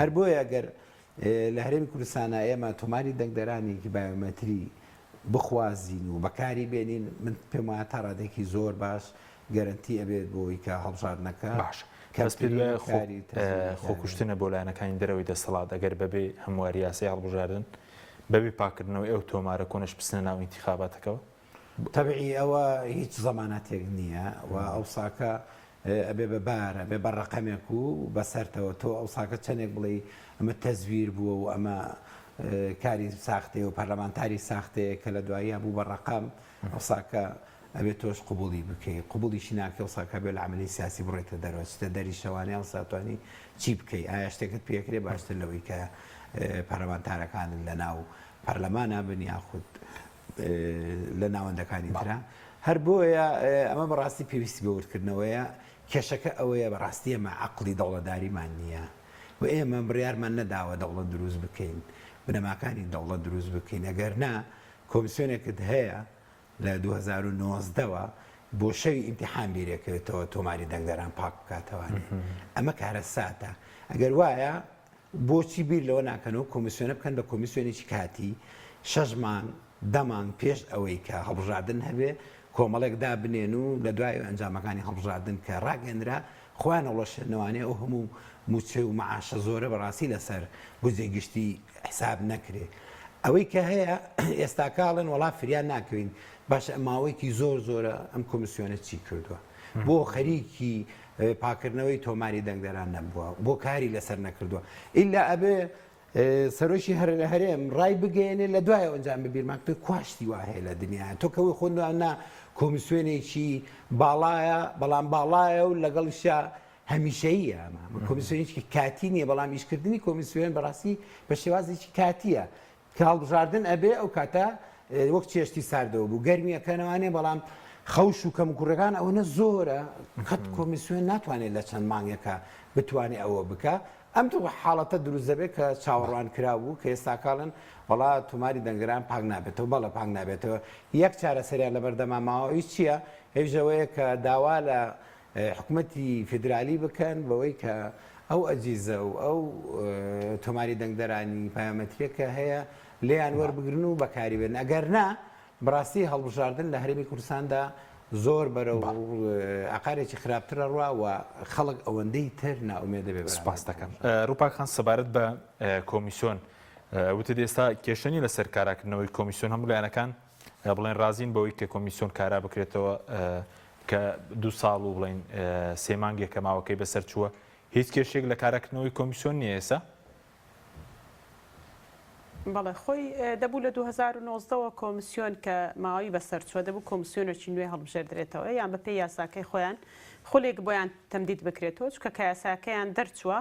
هەر بۆیە ئەگەر لە هەرێمی کوردستانا ئێمە تۆماری دەنگدەرانێکی بایۆمەتری بخوازین و بەکاری بێنین من پێم وایە تا ڕادەیەکی زۆر باش گەرەنتی ئەبێت بۆی کە هەڵبژاردنەکە باش بەس پێت وایە خۆ خۆکوشتنە بۆ لایەنەکانی دەرەوەی دەسەڵات ئەگەر بەبێ هەمواری یاسای هەڵبژاردن بەبێ پاکردنەوەی ئەو تۆمارە کۆنەش بچنە ناو ئینتیخاباتەکەوە؟ تەبعی ئەوە هیچ زەمانەتێک نییە و ئەوساکە ئەبێ بە بار ئەبێ بە ڕەقەمێک و بەسەرتەوە تۆ ئەوساکە چەندێک بڵێی ئەمە تەزویر بووە و ئەمە کاری ساختەیە و پەرلەمانتاری ساختەیە کە لە دواییە بوو بە ڕەقەم ئەوساکە ئەبێ تۆش قبوڵی بکەی قبوڵیشی ناکەی ئەوساکە بێ لە عەمەلی سیاسی بڕۆیتە دەرەوە چیتە دەری شەوانەی ئەوسا توانی چی بکەی ئایا شتێکت پێکرێ باشتر لەوەی کە پەرلەمانتارەکانت لەناو پەرلەمانا بن یاخود لە ناوەندەکانی ترا هەر بۆیە ئەمە بەڕاستی پێویستی بە وردکردنەوەیە کێشەکە ئەوەیە بەڕاستی ئێمە عەقڵی دەوڵەتداریمان نییە و ئێمە بڕیارمان نەداوە دەوڵەت دروست بکەین بنەماکانی دەوڵەت دروست بکەین ئەگەر نا کۆمیسیۆنێکت هەیە لە 2019 وە بۆ شەوی ئیمتیحان بیرێکەوێتەوە تۆماری دەنگدەران پاک بکاتەوانێ ئەمە کارەساتە ئەگەر وایە بۆچی بیر لەوە ناکەنەوە کۆمیسیۆنە بکەن بە کۆمیسیۆنێکی کاتی شەش مانگ دە مانگ پێش ئەوەی کە هەڵبژاردن هەبێ کۆمەڵێک دابنێن و لە دوای ئەنجامەکانی هەڵبژاردن کە ڕاگەنرا خۆیان هەڵوەشێنەوانێ ئەو هەموو موچە و مەعاشە زۆرە بەڕاستی لەسەر بودجەی گشتی حساب نەکرێ ئەوەی کە هەیە ئێستاکە ئەڵێن وەڵا فریا ناکەوین باشە ماوەیەکی زۆر زۆرە ئەم کۆمیسیۆنە چی کردووە بۆ خەریکی پاکردنەوەی تۆماری دەنگدەران نەبووە بۆ کاری لەسەر نەکردووە ئیلا ئەبێ. سەرۆکی هەرێم ڕای بگەیەنێ لە دوای ئەنجام ببیرمان پێ کواشتی وا هەیە لە دنیا تۆ کەەوەی خۆ نا کۆمیسیۆنێکی باڵایە بەڵام باڵایە و لەگەڵیشا هەمیشەییە ئەمە کۆمیسیۆنێکی کاتی نییە بەڵام ئیشکردنی کۆمیسیۆن بەڕاستی بە شێوازێکی کاتیە کە هەڵبژاردن ئەبێ ئەو کاتە وەک چێشتی ساردەوە بوو گەرمیەکەنەوانێ بەڵام خەوش و کەموکوڕەکان ئەوەنە زۆرە قەت کۆمیسیۆن ناتوانێت لە چەند مانگێکە بتوانێت ئەوە بکە ئەم دوو حاڵەتە دروست دەبێت کە چاوەڕوان کراو بوو کە ئێستاکاڵن وەڵا تۆماری دەنگدەران پاک نابێتەوە بەڵێ پاک نابێتەوە یەک چارەسەریان لەبەردەما ماوە ئەویش چییە ئەویش ئەوەیە کە داوا لە حکومەتی فیدرالی بکەن بەوەی کە ئەو ئەجیزە و ئەو تۆماری دەنگدەرانی پایۆمەتریە کە هەیە لێیان وەربگرن و بەکاری بێنن ئەگەر نا بەڕاستی هەڵبژاردن لە هەرێمی کوردستاندا زۆر بەرەو ئاقارێکی خراپتر ئەڕوا و خەڵک ئەوەندەی تر نائومێد دەبێ بەرامبەر سوپاست دەکەم. ڕووپاک خان سەبارەت بە کۆمیسیۆن وتت ئێستا کێشە نییە لەسەر کاراکردنەوەی کۆمیسیۆن هەموو لایەنەکان بڵێن ڕازین بەوەی کە کۆمیسیۆن کارا بکرێتەوە کە دوو ساڵ و بڵێن سێ مانگێکە ماوەکەی بەسەر چووە هیچ کێشێک لە کاراکردنەوەی کۆمیسیۆن نییە ئێستا؟ بەڵێ خۆی دەبوو لە 2019 وە کۆمسیۆن کە ماوەی بەسەر چووە دەبوو کۆمسیۆنێکی نوێ هەڵبژێردرێتەوە یان بەپێی یاساکەی خۆیان خولێک بۆیان تەمدید بکرێتەوە چونکە کە یاساکەیان دەرچووە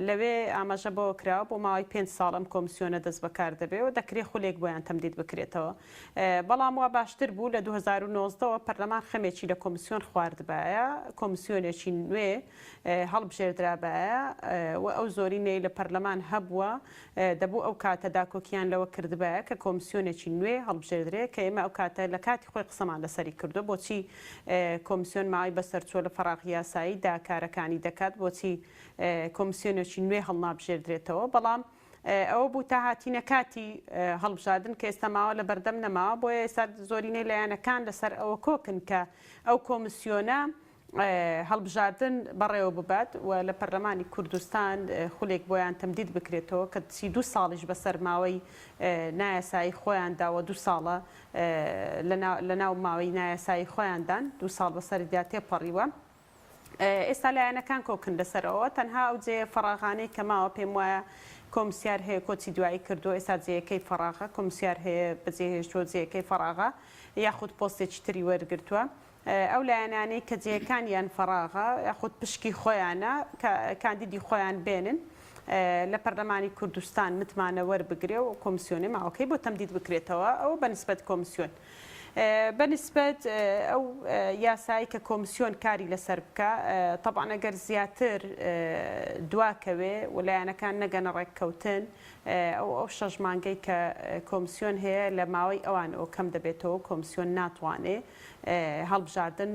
لەوێ ئاماژە بەوە کراوە بۆ ماوەی پێنج ساڵ ئەم کۆمسیۆنە دەست بەکار دەبێ و دەکرێ خولێک بۆیان تەمدید بکرێتەوە بەڵام وا باشتر بوو لە 2019 وە پەرلەمان خەمێکی لە کۆمسیۆن خواردبایە کۆمسیۆنێکی نوێ هەڵبژێردرابایە و ئەو زۆرینەی لە پەرلەمان هەبووە، دەبوو ئەو کاتە داکۆکییان لەوە کردبایە کە کۆمسیۆنێکی نوێ هەڵبژێردرێ، کە ئێمە ئەو کاتە لە کاتی خۆی قسەمان لەسەری کردووە، بۆچی کۆمسیۆن ماوەی بەسەرچووە لە فەراغی یاسایی دا کارەکانی دەکات، بۆچی کۆمسیۆنێکی نوێ هەڵنابژێردرێتەوە، بەڵام ئەوە بوو تا هاتینە کاتی هەڵبژاردن کە ئێستا ماوە لە بەردەم نەماوە، بۆیە ئێستا زۆرینەی لایەنەکان لەسەر ئەوە کۆکن کە ئەو کۆمسیۆنە هەڵبژاردن بەڕێوە ببات و لە پەرلەمانی کوردستان خولێک بۆیان تەمدید بکرێتەوە کە 32 ساڵیش بەسەر ماوەی نایاسایی خۆیاندا و دوو ساڵە لە ناو ماوەی نایاسایی خۆیاندان دوو ساڵ بەسەریدا تێپەڕیوە. ئێستا لایەنەکان کۆکن لەسەرەوە تەنها ئەو جێ فەراغانەی کە ماوە پێم وایە کۆمسیار هەیە کۆچی دوایی کردووە ئێستا جێیەکەی فەراغە کۆمسیار هەیە بەجێهێشتووە جێیەکەی فەراغە یاخود پۆستێکی تری وەرگرتووە ئەو لایەنانەی کە جێیەکانیان فەراغە یاخود پشکی خۆیانە کە کاندیدی خۆیان بێنن لە پەرلەمانی کوردستان متمانە وەربگرێ و کۆمسیۆنێ ماوەکەی بۆ تەمدید بکرێتەوە ئەوە بە نسبەت کۆمسیۆن بە نسبەت ئەو یاسایی کە کۆمسیۆن کاری لەسەر بکە تەبعەن ئەگەر زیاتر دواکەوێ و لایەنەکان نەگەنە ڕێککەوتن ئەو ئەو شەش مانگەی کە کۆمسیۆن هەیە لە ماوەی ئەوانەوە کەم دەبێتەوە کۆمسیۆن ناتوانێ هەڵبژاردن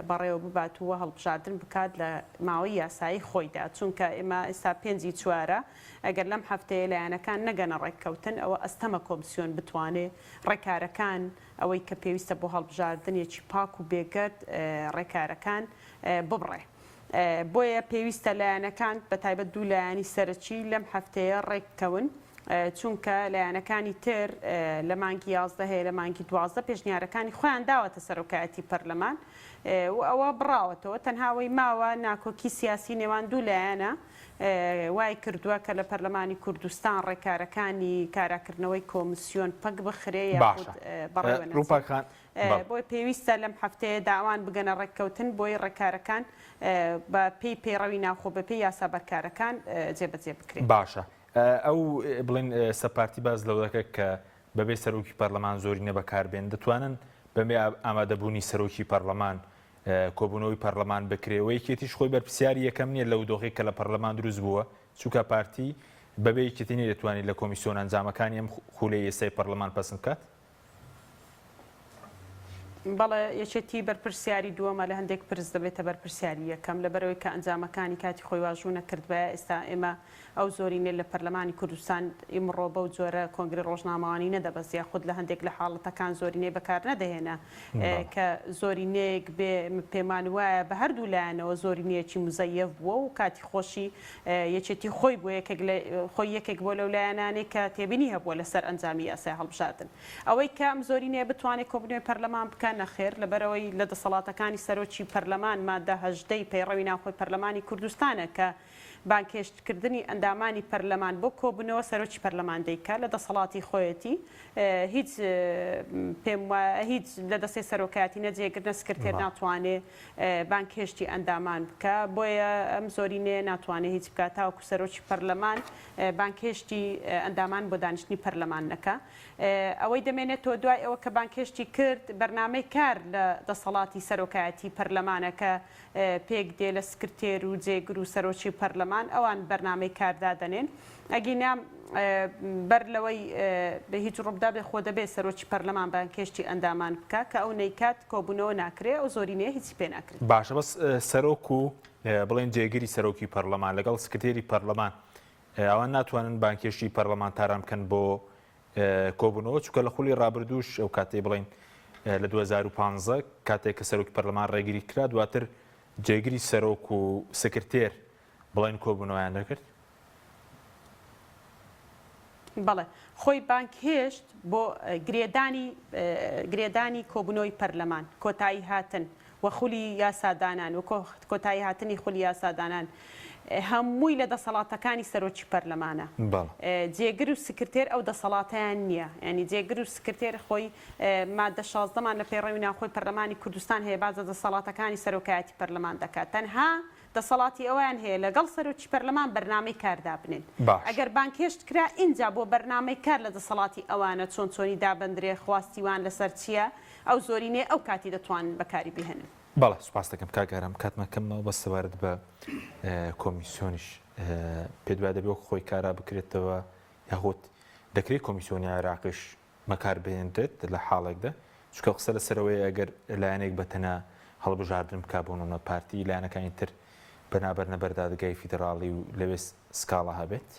بەڕێوە ببات و هەڵبژاردن بکات لە ماوەی یاسایی خۆیدا، چونکە ئێمە ئێستا پێنجی چوارە، ئەگەر لەم هەفتەیە لایەنەکان نەگەنە ڕێککەوتن ئەوە ئەستەمە کۆمسیۆن بتوانێ ڕێکارەکان ئەوەی کە پێویستە بۆ هەڵبژاردنێکی پاک و بێگەرد ڕێکارەکان ببڕێ. بۆیە پێویستە لایەنەکان بەتایبەت دوو لایەنی سەرەکی لەم هەفتەیە ڕێککەون. چونکە لایەنەکانی تر لە مانگی 11 هەیە لە مانگی 12 پێشنیارەکانی خۆیان داوەتە سەرۆکایەتی پەرلەمان و ئەوە بڕاوەتەوە تەنها ئەوەی ماوە ناکۆکی سیاسی نێوان دوو لایەنە وای کردووە کە لە پەرلەمانی کوردستان ڕێکارەکانی کاراکردنەوەی کۆمسیۆن پەک بخرێ یاخود بەڕێوە نەچێت. بۆیە پێویستە لەم هەفتەیەدا ئەوان بگەنە ڕێککەوتن بۆی ڕێکارەکان بە پێی پەیڕەوی ناوخۆ بە پێی یاسا بەرکارەکان جێبەجێ بکرێت. باشە ئەو بڵێن ئێستا پارتی باس لەوە دەکات کە بەبێ سەرۆکی پەرلەمان زۆرینە بەکاربێن دەتوانن بەبێ ئامادەبوونی سەرۆکی پەرلەمان کۆبوونەوەی پەرلەمان بکرێ و یەکێتیش خۆی بەرپرسیاری یەکەم نییە لەو دۆخێک کە لە پەرلەمان دروست بووە چونکە پارتی بەبێ یەکێتی نەیدەتوانێت لە کۆمیسیۆن ئەنجامەکانی ئەم خولەی ئێستای پەرلەمان پەسند بکات. بەڵێ یەکێتی بەرپرسیاری دووەمە لە هەندێک پرس دەبێتە بەرپرسیاری یەکەم لەبەرئەوەی کە ئەنجامەکانی کاتی خۆی واژوو نەکردبایە ئێستا ئێمە ئەو زۆرینەی لە پەرلەمانی کوردستان ئیمڕۆ بەو جۆرە کۆنگرەی ڕۆژنامەوانی نەدەبەست یاخود لە هەندێک لە حاڵەتەکان زۆرینەی بەکار نەدەهێنا کە زۆرینەیەک بێ پێمان وایە بە هەردوو لایەنەوە زۆرینەیەکی موزەیەف بووە و کاتی خۆشی یەکێتی خۆی بۆ یەکێک لە خۆی یەکێک بۆ لەو لایەنانەی کە تێبینی هەبووە لەسەر ئەنجامی یاسای هەڵبژاردن. ئەوەی کە ئەم زۆرینەیە بتوانێت کۆبوونەوەی پەرلەمان بکا. نەخێر، لەبەرئەوەی لە دەسەڵاتەکانی سەرۆکی پەرلەمان مادە 18 ی پەیڕەوی ناوخۆی پەرلەمانی کوردستانە کە بانگهێشتکردنی ئەندامانی پەرلەمان بۆ کۆبوونەوە سەرۆکی پەرلەمان دەیکا لە دەسەڵاتی خۆیەتی هیچ پێم وایە هیچ لە دەستەی سەرۆکایەتی نە جێگر نە سکرتێر ناتوانێ بانگهێشتی ئەندامان بکا بۆیە ئەم زۆرینەیە ناتوانێ هیچ بکا تاوەکو سەرۆکی پەرلەمان بانگهێشتی ئەندامان بۆ دانیشتنی پەرلەمان نەکا. ئەوەی دەمێنێتەوە دوای ئەوە کە بانگهێشتی کرد بەرنامەی کار لە دەسەڵاتی سەرۆکایەتی پەرلەمانە کە پێک دێ لە سکرتێر و جێگر و سەرۆکی پەرلەمان ئەوان بەرنامەی کار دادەنێن ئەگینا بەر لەوەی هیچ ڕووبدا بێ خۆ دەبێ سەرۆکی پەرلەمان بانگهێشتی ئەندامان بکا کە ئەو نەیکات کۆبوونەوە ناکرێ ئەو زۆرینەیە هیچی پێ ناکرێ. باشە بەس سەرۆک و بڵێن جێگری سەرۆکی پەرلەمان لەگەڵ سکرتێری پەرلەمان ئەوان ناتوانن بانگهێشتی پەرلەمانتاران بکەن بۆ کۆبوونەوە چونکە لە خولی ڕابردووش ئەو کاتەی بڵێن لە 2015 کاتێک کە سەرۆکی پەرلەمان ڕێگری کرا دواتر جێگری سەرۆک و سکرتێر بڵێن کۆبوونەوەیان دەکرد. بەڵێ خۆی بانگهێشت بۆ گرێدانی گرێدانی کۆبوونەوەی پەرلەمان کۆتایی هاتن و خولی یاسادانان و کۆتایی هاتنی خولی یاسادانان هەمووی لە دەسەڵاتەکانی سەرۆکی پەرلەمانە. جێگر و سکرتێر ئەو دەسەڵاتەیان نییە. یانی جێگر و سکرتێر خۆی مادە شازدەمان لە پەیڕەوی ناوخۆی پەرلەمانی کوردستان هەیە باس لە دەسەڵاتەکانی سەرۆکایەتی پەرلەمان دەکات. تەنها دەسەڵاتی ئەوەیان هەیە لەگەڵ سەرۆکی پەرلەمان بەرنامەی کار دابنێن. ئەگەر بانگهێشت کرا ئینجا بۆ بەرنامەی کار لە دەسەڵاتی ئەوانە چۆن چۆنی دابندرێ، خواستی وان لەسەر چییە، ئەو زۆرینەیە ئەو کاتی دەتوانن بەکاری بهێنن. بەڵێ سوپاست دەکەم کاک ئارام کاتمان کەم ماوە بەس سەبارەت بە کۆمیسیۆنیش پێت وایە دەبێ وەک خۆی کارا بکرێتەوە یاخود دەکرێت کۆمیسیۆنی عێراقیش بەکار بهێنرێت لە حاڵێکدا چونکە قسە لەسەرەوەیە ئەگەر لایەنێک بە تەنها هەڵبژاردن بکا بۆ نمونە پارتی لایەنەکانی تر پەنا بەرنە بەر دادگای فیدراڵی و لەوێ سکاڵا هەبێت.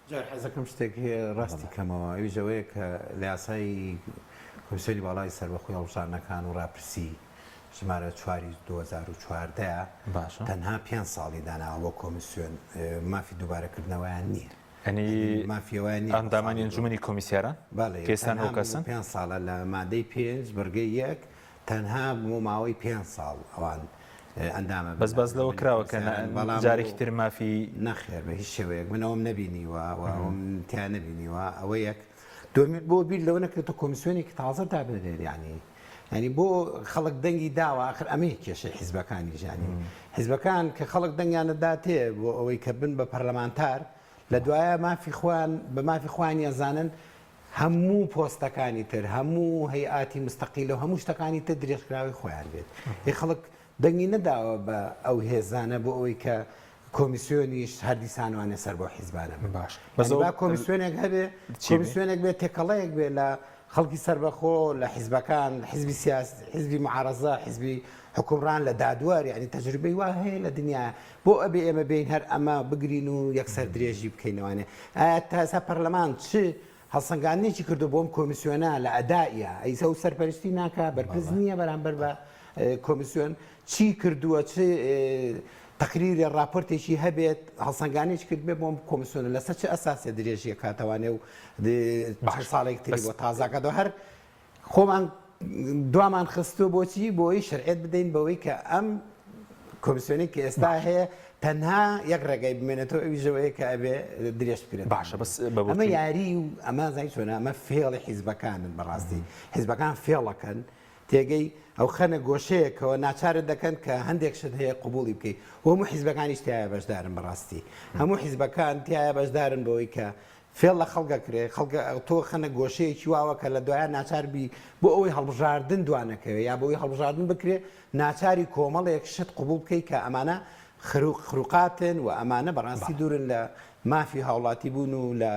جار حەزەکەم شتێک هەیە ڕاستی کەمەوە ئەویش ئەوەیە کە لە یاسای کۆمیسیۆنی باڵای سەربەخۆی هەڵبژاردنەکان و ڕاپرسی ژمارە چواری 2014 باشە. تەنها پێنج ساڵی داناوە بۆ کۆمیسیۆن مافی دووبارەکردنەوەیان نییە. یانی مافی ئەوەیان نییە بە ئەندامانی ساڵی دوو ئەنجومەنی کۆمیسیاران بەڵێ کە ئێستا تەنها نۆ بۆ کەسن؟ پێنج ساڵە لە مادەی پێنج بڕگەی یەک تەنها بۆ ماوەی پێنج ساڵ ئەوان ئەندامە بن بەس لە باس لەوە ئەنجومەنی کراوە کە کۆمیسیاران بەڵام بۆ جارێکی تر مافی نەخێر بە هیچ شێوەیەک من ئەوەم نەبینیوە و ئەوەم تیا نەبینیوە ئەوە یەک دووەمین بۆ بیر لەوە نەکرێتەوە کۆمیسیۆنێکی تازە دابنرێت یانی یانی بۆ خەڵک دەنگی داوە ئاخر ئەمەیە کێشەی حیزبەکانیش یانی حیزبەکان کە خەڵک دەنگیان دەداتێ بۆ ئەوەی کە بن بە پەرلەمانتار لە دوایە مافی خۆیان بە مافی خۆیان ئەزانن هەموو پۆستەکانی تر هەموو هەیئاتی مستەقیلە و هەموو شتەکانی تر درێژکراوەی خۆیان بێت ئێ خەڵک دەنگی نەداوە بە ئەو هێزانە بۆ ئەوەی کە کۆمیسیۆنیش هەر دیسانوانێ سەر بەو حیزبانە بن. باش بەس یانی ئەوە با کۆمیسیۆنێک هەبێ چی بێ؟ کۆمیسیۆنێک بێ تێکەڵەیەک بێ لە خەڵکی سەربەخۆ لە حیزبەکان حیزبی سیاس حیزبی معارەزە حیزبی حوکمڕان لە دادوەر یانی تەجروبەی وا هەیە لە دنیا بۆ ئەبێ ئێمە بێین هەر ئەمە بگرین و یەکسەر درێژی بکەینەوانێ ئایا تا ئێستا پەرلەمان چ هەڵسەنگاندنێکی کردووە بۆ ئەم کۆمیسیۆنە لە ئەدائیا ئەیسە ئەو سەرپەرشتی ناکا بەرپرس نییە بەرامبەر بە کۆمیسیۆن چی کردووە چ تەقریرێ ڕاپۆرتێکی هەبێت هەڵسەنگانێکی کردبێ بۆ ئەم کۆمیسیۆنە لەسەر چ ئەساسێ درێژی ئەکاتەوانێ و باش ساڵێک تری بەس بۆ تازاکاتەوە هەر خۆمان دوامان خستووە بۆچی؟ بۆ ئەوەی شەرعیەت بدەین بەوەی کە ئەم کۆمیسیۆنەی کە ئێستا باشە. هەیە تەنها یەک ڕێگای بمێنێتەوە ئەویش ئەوەیە کە ئەبێ درێژ بکرێتەوە. باشە بەس بە ئەمە بۆچوونی. یاری و ئەمە زانی چۆنە ئەمە فێڵی حیزبەکانن بەڕاستی حیزبەکان فێڵەکەن تێگەی ئەو خەنە گۆشەیەکەوە ناچارت دەکەن کە هەندێک شت هەیە قبوڵی بکەی و هەموو حیزبەکانیش تیایا بەشدارن بەڕاستی هەموو حیزبەکان تیایا بەشدارن بەوەی کە فێڵ لە خەڵک ئەکرێ، خەڵک تۆ خەنە گۆشەیەکی واوە کە لە دوایان ناچار بی بۆ ئەوەی هەڵبژاردن دوا نەکەوێ یا بۆ ئەوەی هەڵبژاردن بکرێ ناچاری کۆمەڵێک شت قبوڵ بکەی کە ئەمانە خروق خروقاتن و ئەمانە بەڕاستی دوورن لە مافی هاوڵاتی بوون و لە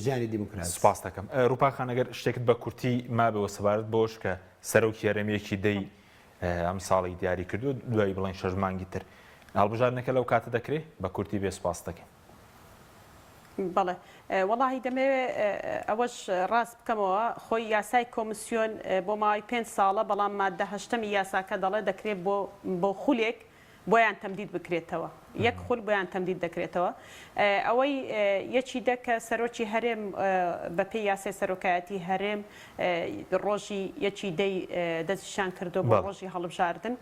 ژیانی دیموکراسی. سوپاست دەکەم ڕوپا خان ئەگەر شتێکت بە کورتی مابێەوە سەبارەت بەوەش کە سەرۆکی هەرێم یەکی دەی ئەمساڵی دیاری کردووە دوای بڵێن شەش مانگی تر هەڵبژاردنەکە لەو کاتە دەکرێ بە کورتی بێ سوپاست دەکەین. بەڵێ وەڵاهی دەمەوێ ئەوەش ڕاست بکەمەوە خۆی یاسای کۆمسیۆن بۆ ماوەی پێنج ساڵە بەڵام ماددە هەشتەمی یاساکە دەڵێ دەکرێت بۆ بۆ خولێک. بۆیان تەمدید بکرێتەوە یەک خول بۆیان تەمدید دەکرێتەوە ئەوەی یەکی دە کە سەرۆکی هەرێم بەپێی یاسای سەرۆکایەتی هەرێم ڕۆژی یەکی دەی دەستنیشان کردووە بۆ ڕۆژی هەڵبژاردن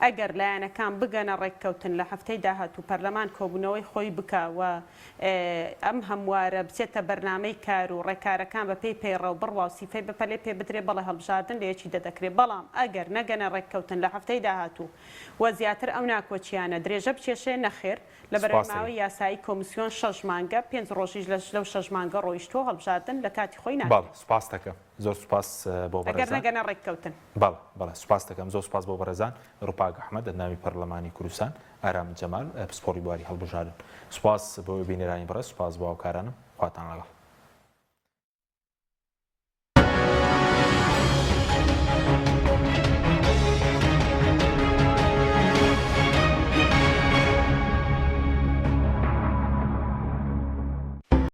ئەگەر لایەنەکان بگەنە ڕێککەوتن لە هەفتەی داهاتوو پەرلەمان کۆبوونەوەی خۆی بکا و ئەم هەموارە بچێتە بەرنامەی کار و ڕێکارەکان بەپێی پەیڕەو بڕوا و سیفەی بەپەلەی پێ بدرێ بەڵێ هەڵبژاردن لە یەکی دە دەکرێ بەڵام ئەگەر نەگەنە ڕێککەوتن لە هەفتەی داهاتوو و زیاتر ئەو ناکۆکییانە درێژە بکێشێ نەخێر لەبەرئەوەی سوپاس ماوەی یاسایی کۆمسیۆن شەش مانگە پێنج ڕۆژیش لە لەو شەش مانگە ڕۆیشتووە و هەڵبژاردن لە کاتی خۆی بەڵێ ناکرێت. سوپاست دەکەم زۆر سوپاس بۆ ئەگەر بەڕێزان. نەگەنە ڕێککەوتن. بەڵێ بەڵێ سوپاست دەکەم زۆر سوپاس بۆ بەڕێزان ڕوپاک ئەحمەد ئەندامی پەرلەمانی کوردستان ئارام جەمال پسپۆڕی بواری هەڵبژاردن سوپاس بۆ بینەرانی بەڕێز سوپاس بۆ هاوکارانم خواتان لەگەڵ.